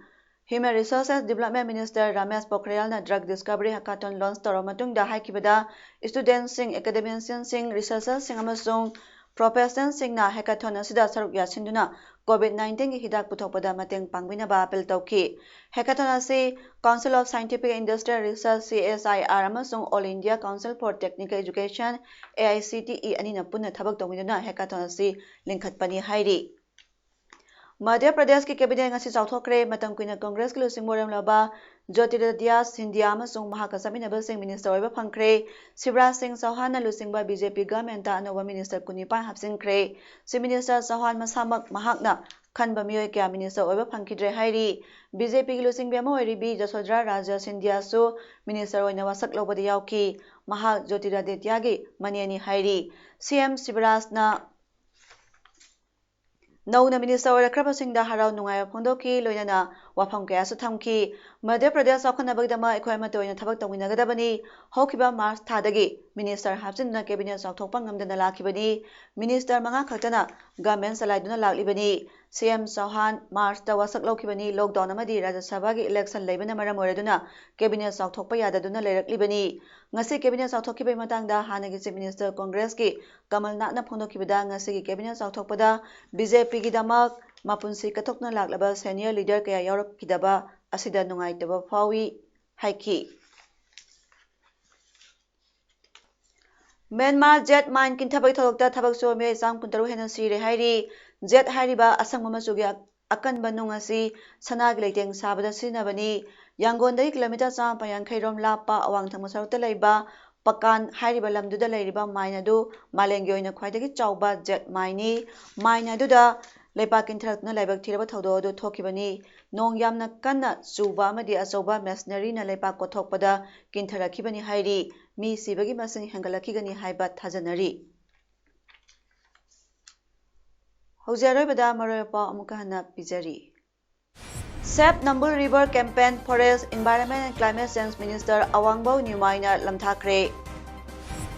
Human Resources Development Minister Ramesh ꯄꯣꯈ꯭ꯔꯤꯌꯥꯜꯅ drug discovery hackathon launch ꯇꯧꯔꯕ ꯃꯇꯨꯡꯗ ꯍꯥꯏꯈꯤꯕꯗ, studentꯁꯤꯡ, academicianꯁꯤꯡ, researcherꯁꯤꯡ ꯑꯃꯁꯨꯡ professionalꯁꯤꯡꯅ hackathon ꯑꯁꯤꯗ ꯁꯔꯨꯛ ꯌꯥꯁꯤꯟꯗꯨꯅ COVID nineteenꯒꯤ ꯍꯤꯗꯥꯛ ꯄꯨꯊꯣꯛꯄꯗ ꯃꯇꯦꯡ ꯄꯥꯡꯕꯤꯅꯕ appeal ꯇꯧꯈꯤ꯫ Hackathon ꯑꯁꯤ Council of Scientific and Industrial Research, C S I R, ꯑꯃꯁꯨꯡ All India Council for Technical Education, A I C T E, ꯑꯅꯤꯅ ꯄꯨꯟꯅ ꯊꯕꯛ ꯇꯧꯃꯤꯟꯅꯗꯨꯅ hackathon ꯑꯁꯤ ꯂꯤꯡꯈꯠꯄꯅꯤ ꯍꯥꯏꯔꯤ꯫ ꯃꯙ꯭ꯌ ꯄ꯭ꯔꯗꯦꯁꯀꯤ ꯀꯦꯕꯤꯅꯦꯠ ꯉꯁꯤ ꯆꯥꯎꯊꯣꯛꯈ꯭ꯔꯦ꯫ ꯃꯇꯝ ꯀꯨꯏꯅ ꯀꯣꯡꯒ꯭ꯔꯦꯁꯀꯤ ꯂꯨꯆꯤꯡꯕ ꯑꯣꯏꯔꯝꯂꯕ ꯖꯣꯇꯤꯔꯥꯗꯤꯇ꯭ꯌ ꯁꯤꯟꯙꯤꯌꯥ ꯑꯃꯁꯨꯡ ꯃꯍꯥꯛꯀ ꯆꯠꯃꯤꯟꯅꯕꯁꯤꯡ ꯃꯤꯅꯤꯁꯇꯔ ꯑꯣꯏꯕ ꯐꯪꯈ꯭ꯔꯦ꯫ ꯁꯤꯕꯔꯥꯖ ꯁꯤꯡ ꯆꯧꯍꯥꯟꯅ ꯂꯨꯆꯤꯡꯕ ꯕꯤ ꯖꯦ ꯄꯤ ꯒꯚꯔꯟꯃꯦꯟꯠꯇ ꯑꯅꯧꯕ ꯃꯤꯅꯤꯁꯇꯔ ꯀꯨꯟꯅꯤꯄꯥꯟ ꯍꯥꯞꯆꯤꯟꯈ꯭ꯔꯦ꯫ ꯆꯤꯐ ꯃꯤꯅꯤꯁꯇꯔ ꯆꯧꯍꯥꯟ ꯃꯁꯥꯃꯛ ꯃꯍꯥꯛꯅ ꯈꯟꯕ ꯃꯤꯑꯣꯏ ꯀꯌꯥ ꯃꯤꯅꯤꯁꯇꯔ ꯑꯣꯏꯕ ꯐꯪꯈꯤꯗ꯭ꯔꯦ ꯍꯥꯏꯔꯤ꯫ ꯕꯤ ꯖꯦ ꯄꯤꯒꯤ ꯂꯨꯆꯤꯡꯕꯤ ꯑꯃ ꯑꯣꯏꯔꯤꯕꯤ ꯖꯁꯣꯙꯔꯥ ꯔꯥꯖꯦ ꯁꯤꯟꯙꯤꯌꯥꯁꯨ ꯃꯤꯅꯤꯁꯇꯔ ꯑꯣꯏꯅ ꯋꯥꯁꯛ ꯂꯧꯕꯗ ꯌꯥꯎꯈꯤ꯫ ꯃꯍꯥꯛ ꯖꯣꯇꯤꯔꯥꯗꯤꯇ꯭ꯌꯒꯤ ꯃꯅꯦꯅꯤ ꯍꯥꯏꯔꯤ꯫ ꯁꯤ ꯑꯦꯝ ꯁꯤꯕꯔꯥꯖꯅ ꯅꯧꯅ ꯃꯤꯅꯤꯁꯇꯔ ꯑꯣꯏꯔꯛꯈ꯭ꯔꯕꯁꯤꯡꯗ ꯍꯔꯥꯎ ꯅꯨꯡꯉꯥꯏꯕ ꯐꯣꯡꯗꯣꯛꯈꯤ, ꯂꯣꯏꯅꯅ ꯋꯥꯐꯝ ꯀꯌꯥꯁꯨ ꯊꯝꯈꯤ꯫ ꯃꯙ꯭ꯌ ꯄ꯭ꯔꯗꯦꯁ ꯆꯥꯎꯈꯠꯅꯕꯒꯤꯗꯃꯛ ꯑꯩꯈꯣꯏ ꯑꯃꯠꯇ ꯑꯣꯏꯅ ꯊꯕꯛ ꯇꯧꯃꯤꯟꯅꯒꯗꯕꯅꯤ꯫ ꯍꯧꯈꯤꯕ ꯃꯥꯔꯆ ꯊꯥꯗꯒꯤ ꯃꯤꯅꯤꯁꯇꯔ ꯍꯥꯞꯆꯤꯟꯗꯨꯅ ꯀꯦꯕꯤꯅꯦꯠ ꯆꯥꯎꯊꯣꯛꯄ ꯉꯝꯗꯅ ꯂꯥꯛꯈꯤꯕꯅꯤ꯫ ꯃꯤꯅꯤꯁꯇꯔ ꯃꯉꯥ ꯈꯛꯇꯅ ꯒꯚꯔꯟꯃꯦꯟꯠ ꯆꯂꯥꯏꯗꯨꯅ ꯂꯥꯛꯂꯤꯕꯅꯤ꯫ ꯁꯤ ꯑꯦꯝ ꯆꯧꯍꯥꯟ ꯃꯥꯔꯆꯇ ꯋꯥꯁꯛ ꯂꯧꯈꯤꯕꯅꯤ꯫ ꯂꯣꯛꯗꯥꯎꯟ ꯑꯃꯗꯤ ꯔꯥꯖ꯭ꯌ ꯁꯚꯥꯒꯤ ꯏꯂꯦꯛꯁꯟ ꯂꯩꯕꯅ ꯃꯔꯝ ꯑꯣꯏꯔꯗꯨꯅ ꯀꯦꯕꯤꯅꯦꯠ ꯆꯥꯎꯊꯣꯛꯄ ꯌꯥꯗꯗꯨꯅ ꯂꯩꯔꯛꯂꯤꯕꯅꯤ꯫ ꯉꯁꯤ ꯀꯦꯕꯤꯅꯦꯠ ꯆꯥꯎꯊꯣꯛꯈꯤꯕꯒꯤ ꯃꯇꯥꯡꯗ ꯍꯥꯟꯅꯒꯤ ꯆꯤꯐ ꯃꯤꯅꯤꯁꯇꯔ ꯀꯣꯡꯒ꯭ꯔꯦꯁꯀꯤ ꯀꯃꯜ ꯅꯥꯊꯅ ꯐꯣꯡꯗꯣꯛꯈꯤꯕꯗ, ꯉꯁꯤꯒꯤ ꯀꯦꯕꯤꯅꯦꯠ ꯆꯥꯎꯊꯣꯛꯄꯗ ꯕꯤ ꯖꯦ ꯄꯤꯒꯤꯗꯃꯛ ꯃꯄꯨꯟꯁꯤ ꯀꯠꯊꯣꯛꯇꯨꯅ ꯂꯥꯛꯂꯕ ꯁꯦꯅꯤꯌꯔ ꯂꯤꯗꯔ ꯀꯌꯥ ꯌꯥꯎꯔꯛꯈꯤꯗꯕ ꯑꯁꯤꯗ ꯅꯨꯡꯉꯥꯏꯇꯕ ꯐꯥꯎꯏ ꯍꯥꯏꯈꯤ꯫ ꯃ꯭ꯌꯥꯟꯃꯥꯔ ꯖꯦꯠ ꯃꯥꯏꯟ ꯀꯤꯟꯊꯕꯒꯤ ꯊꯧꯗꯣꯛꯇ ꯊꯕꯛ ꯁꯨꯕ ꯃꯤꯑꯣꯏ ꯆꯥꯝ ꯀꯨꯟꯇꯔꯨꯛ ꯍꯦꯟꯅ ꯁꯤꯔꯦ ꯍꯥꯏꯔꯤ꯫ ꯖꯦꯠ ꯍꯥꯏꯔꯤꯕ ꯑꯁꯪꯕ ꯃꯆꯨꯒꯤ ꯑꯀꯟꯕ ꯅꯨꯡ ꯑꯁꯤ ꯁꯅꯥꯒꯤ ꯂꯩꯇꯦꯡ ꯁꯥꯕꯗ ꯁꯤꯖꯤꯟꯅꯕꯅꯤ꯫ ꯌꯥꯡꯒꯣꯟꯗꯒꯤ ꯀꯤꯂꯣꯃꯤꯇꯔ ꯆꯥꯃꯥꯄꯟ ꯌꯥꯡꯈꯩ ꯔꯣꯝ ꯂꯥꯞꯄ ꯑꯋꯥꯡ ꯊꯪꯕ ꯁꯔꯨꯛꯇ ꯂꯩꯕ ꯄꯀꯥꯟ ꯍꯥꯏꯔꯤꯕ ꯂꯝꯗꯨꯗ ꯂꯩꯔꯤꯕ ꯃꯥꯏꯟ ꯑꯗꯨ ꯃꯥꯂꯦꯝꯒꯤ ꯑꯣꯏꯅ ꯈ꯭ꯋꯥꯏꯗꯒꯤ ꯆꯥꯎꯕ ꯖꯦꯠ ꯃꯥꯏꯟꯅꯤ꯫ ꯃꯥꯏꯟ ꯑꯗꯨꯗ ꯂꯩꯕꯥꯛ ꯀꯤꯟꯊꯔꯛꯇꯨꯅ ꯂꯥꯏꯕꯛ ꯊꯤꯔꯕ ꯊꯧꯗꯣꯛ ꯑꯗꯨ ꯊꯣꯛꯈꯤꯕꯅꯤ꯫ ꯅꯣꯡ ꯌꯥꯝꯅ ꯀꯟꯅ ꯆꯨꯕ ꯑꯃꯗꯤ ꯑꯆꯧꯕ ꯃꯦꯁꯤꯅꯔꯤꯅ ꯂꯩꯕꯥꯛ ꯀꯣꯠꯊꯣꯛꯄꯗ ꯀꯤꯟꯊꯔꯛꯈꯤꯕꯅꯤ ꯍꯥꯏꯔꯤ꯫ ꯃꯤ ꯁꯤꯕꯒꯤ ꯃꯁꯤꯡ ꯍꯦꯟꯒꯠꯂꯛꯈꯤꯒꯅꯤ ꯍꯥꯏꯕ ꯊꯥꯖꯅꯔꯤ꯫ ꯍꯧꯖꯤꯛ ꯑꯔꯣꯏꯕꯗ ꯃꯔꯨꯑꯣꯏꯕ ꯄꯥꯎ ꯑꯃꯨꯛꯀ ꯍꯟꯅ ꯄꯤꯖꯔꯤ꯫ Save Nambul River Campaign, Forest, Environment and Climate Change Minister ꯑꯋꯥꯡꯕꯧ ꯅ꯭ꯌꯨꯃꯥꯏꯅ ꯂꯝꯊꯥꯈ꯭ꯔꯦ꯫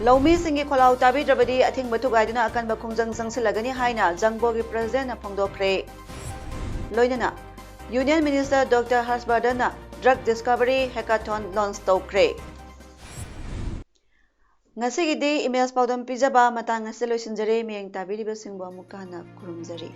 ꯂꯧꯃꯤꯁꯤꯡꯒꯤ ꯈꯣꯜꯂꯥꯎ ꯇꯥꯕꯤꯗ꯭ꯔꯕꯗꯤ ꯑꯊꯤꯡꯕ ꯊꯨꯒꯥꯏꯗꯨꯅ ꯑꯀꯟꯕ ꯈꯣꯡꯖꯪ ꯆꯪꯁꯤꯜꯂꯒꯅꯤ ꯍꯥꯏꯅ ꯖꯪꯕꯣꯒꯤ ꯄ꯭ꯔꯁꯤꯗꯦꯟꯠꯅ ꯐꯣꯡꯗꯣꯛꯈ꯭ꯔꯦ꯫ ꯂꯣꯏꯅꯅ ꯌꯨꯅꯤꯌꯟ ꯃꯤꯅꯤꯁꯇꯔ ꯗꯣꯛꯇꯔ ꯍꯔꯁꯕꯔꯙꯟꯅ ꯗ꯭ꯔꯒ ꯗꯤꯁꯀꯚꯔꯤ ꯍꯦꯀꯥꯊꯣꯟ ꯂꯣꯟꯆ ꯇꯧꯈ꯭ꯔꯦ꯫ ꯉꯁꯤꯒꯤꯗꯤ ꯏꯃꯦꯖ ꯄꯥꯎꯗꯝ ꯄꯤꯖꯕ ꯃꯇꯥꯡ ꯑꯁꯤꯗ ꯂꯣꯏꯁꯤꯟꯖꯔꯦ꯫ ꯃꯤꯠꯌꯦꯡ ꯇꯥꯕꯤꯔꯤꯕꯁꯤꯡꯕꯨ ꯑꯃꯨꯛꯀ ꯍꯟꯅ ꯈꯨꯔꯨꯝꯖꯔꯤ꯫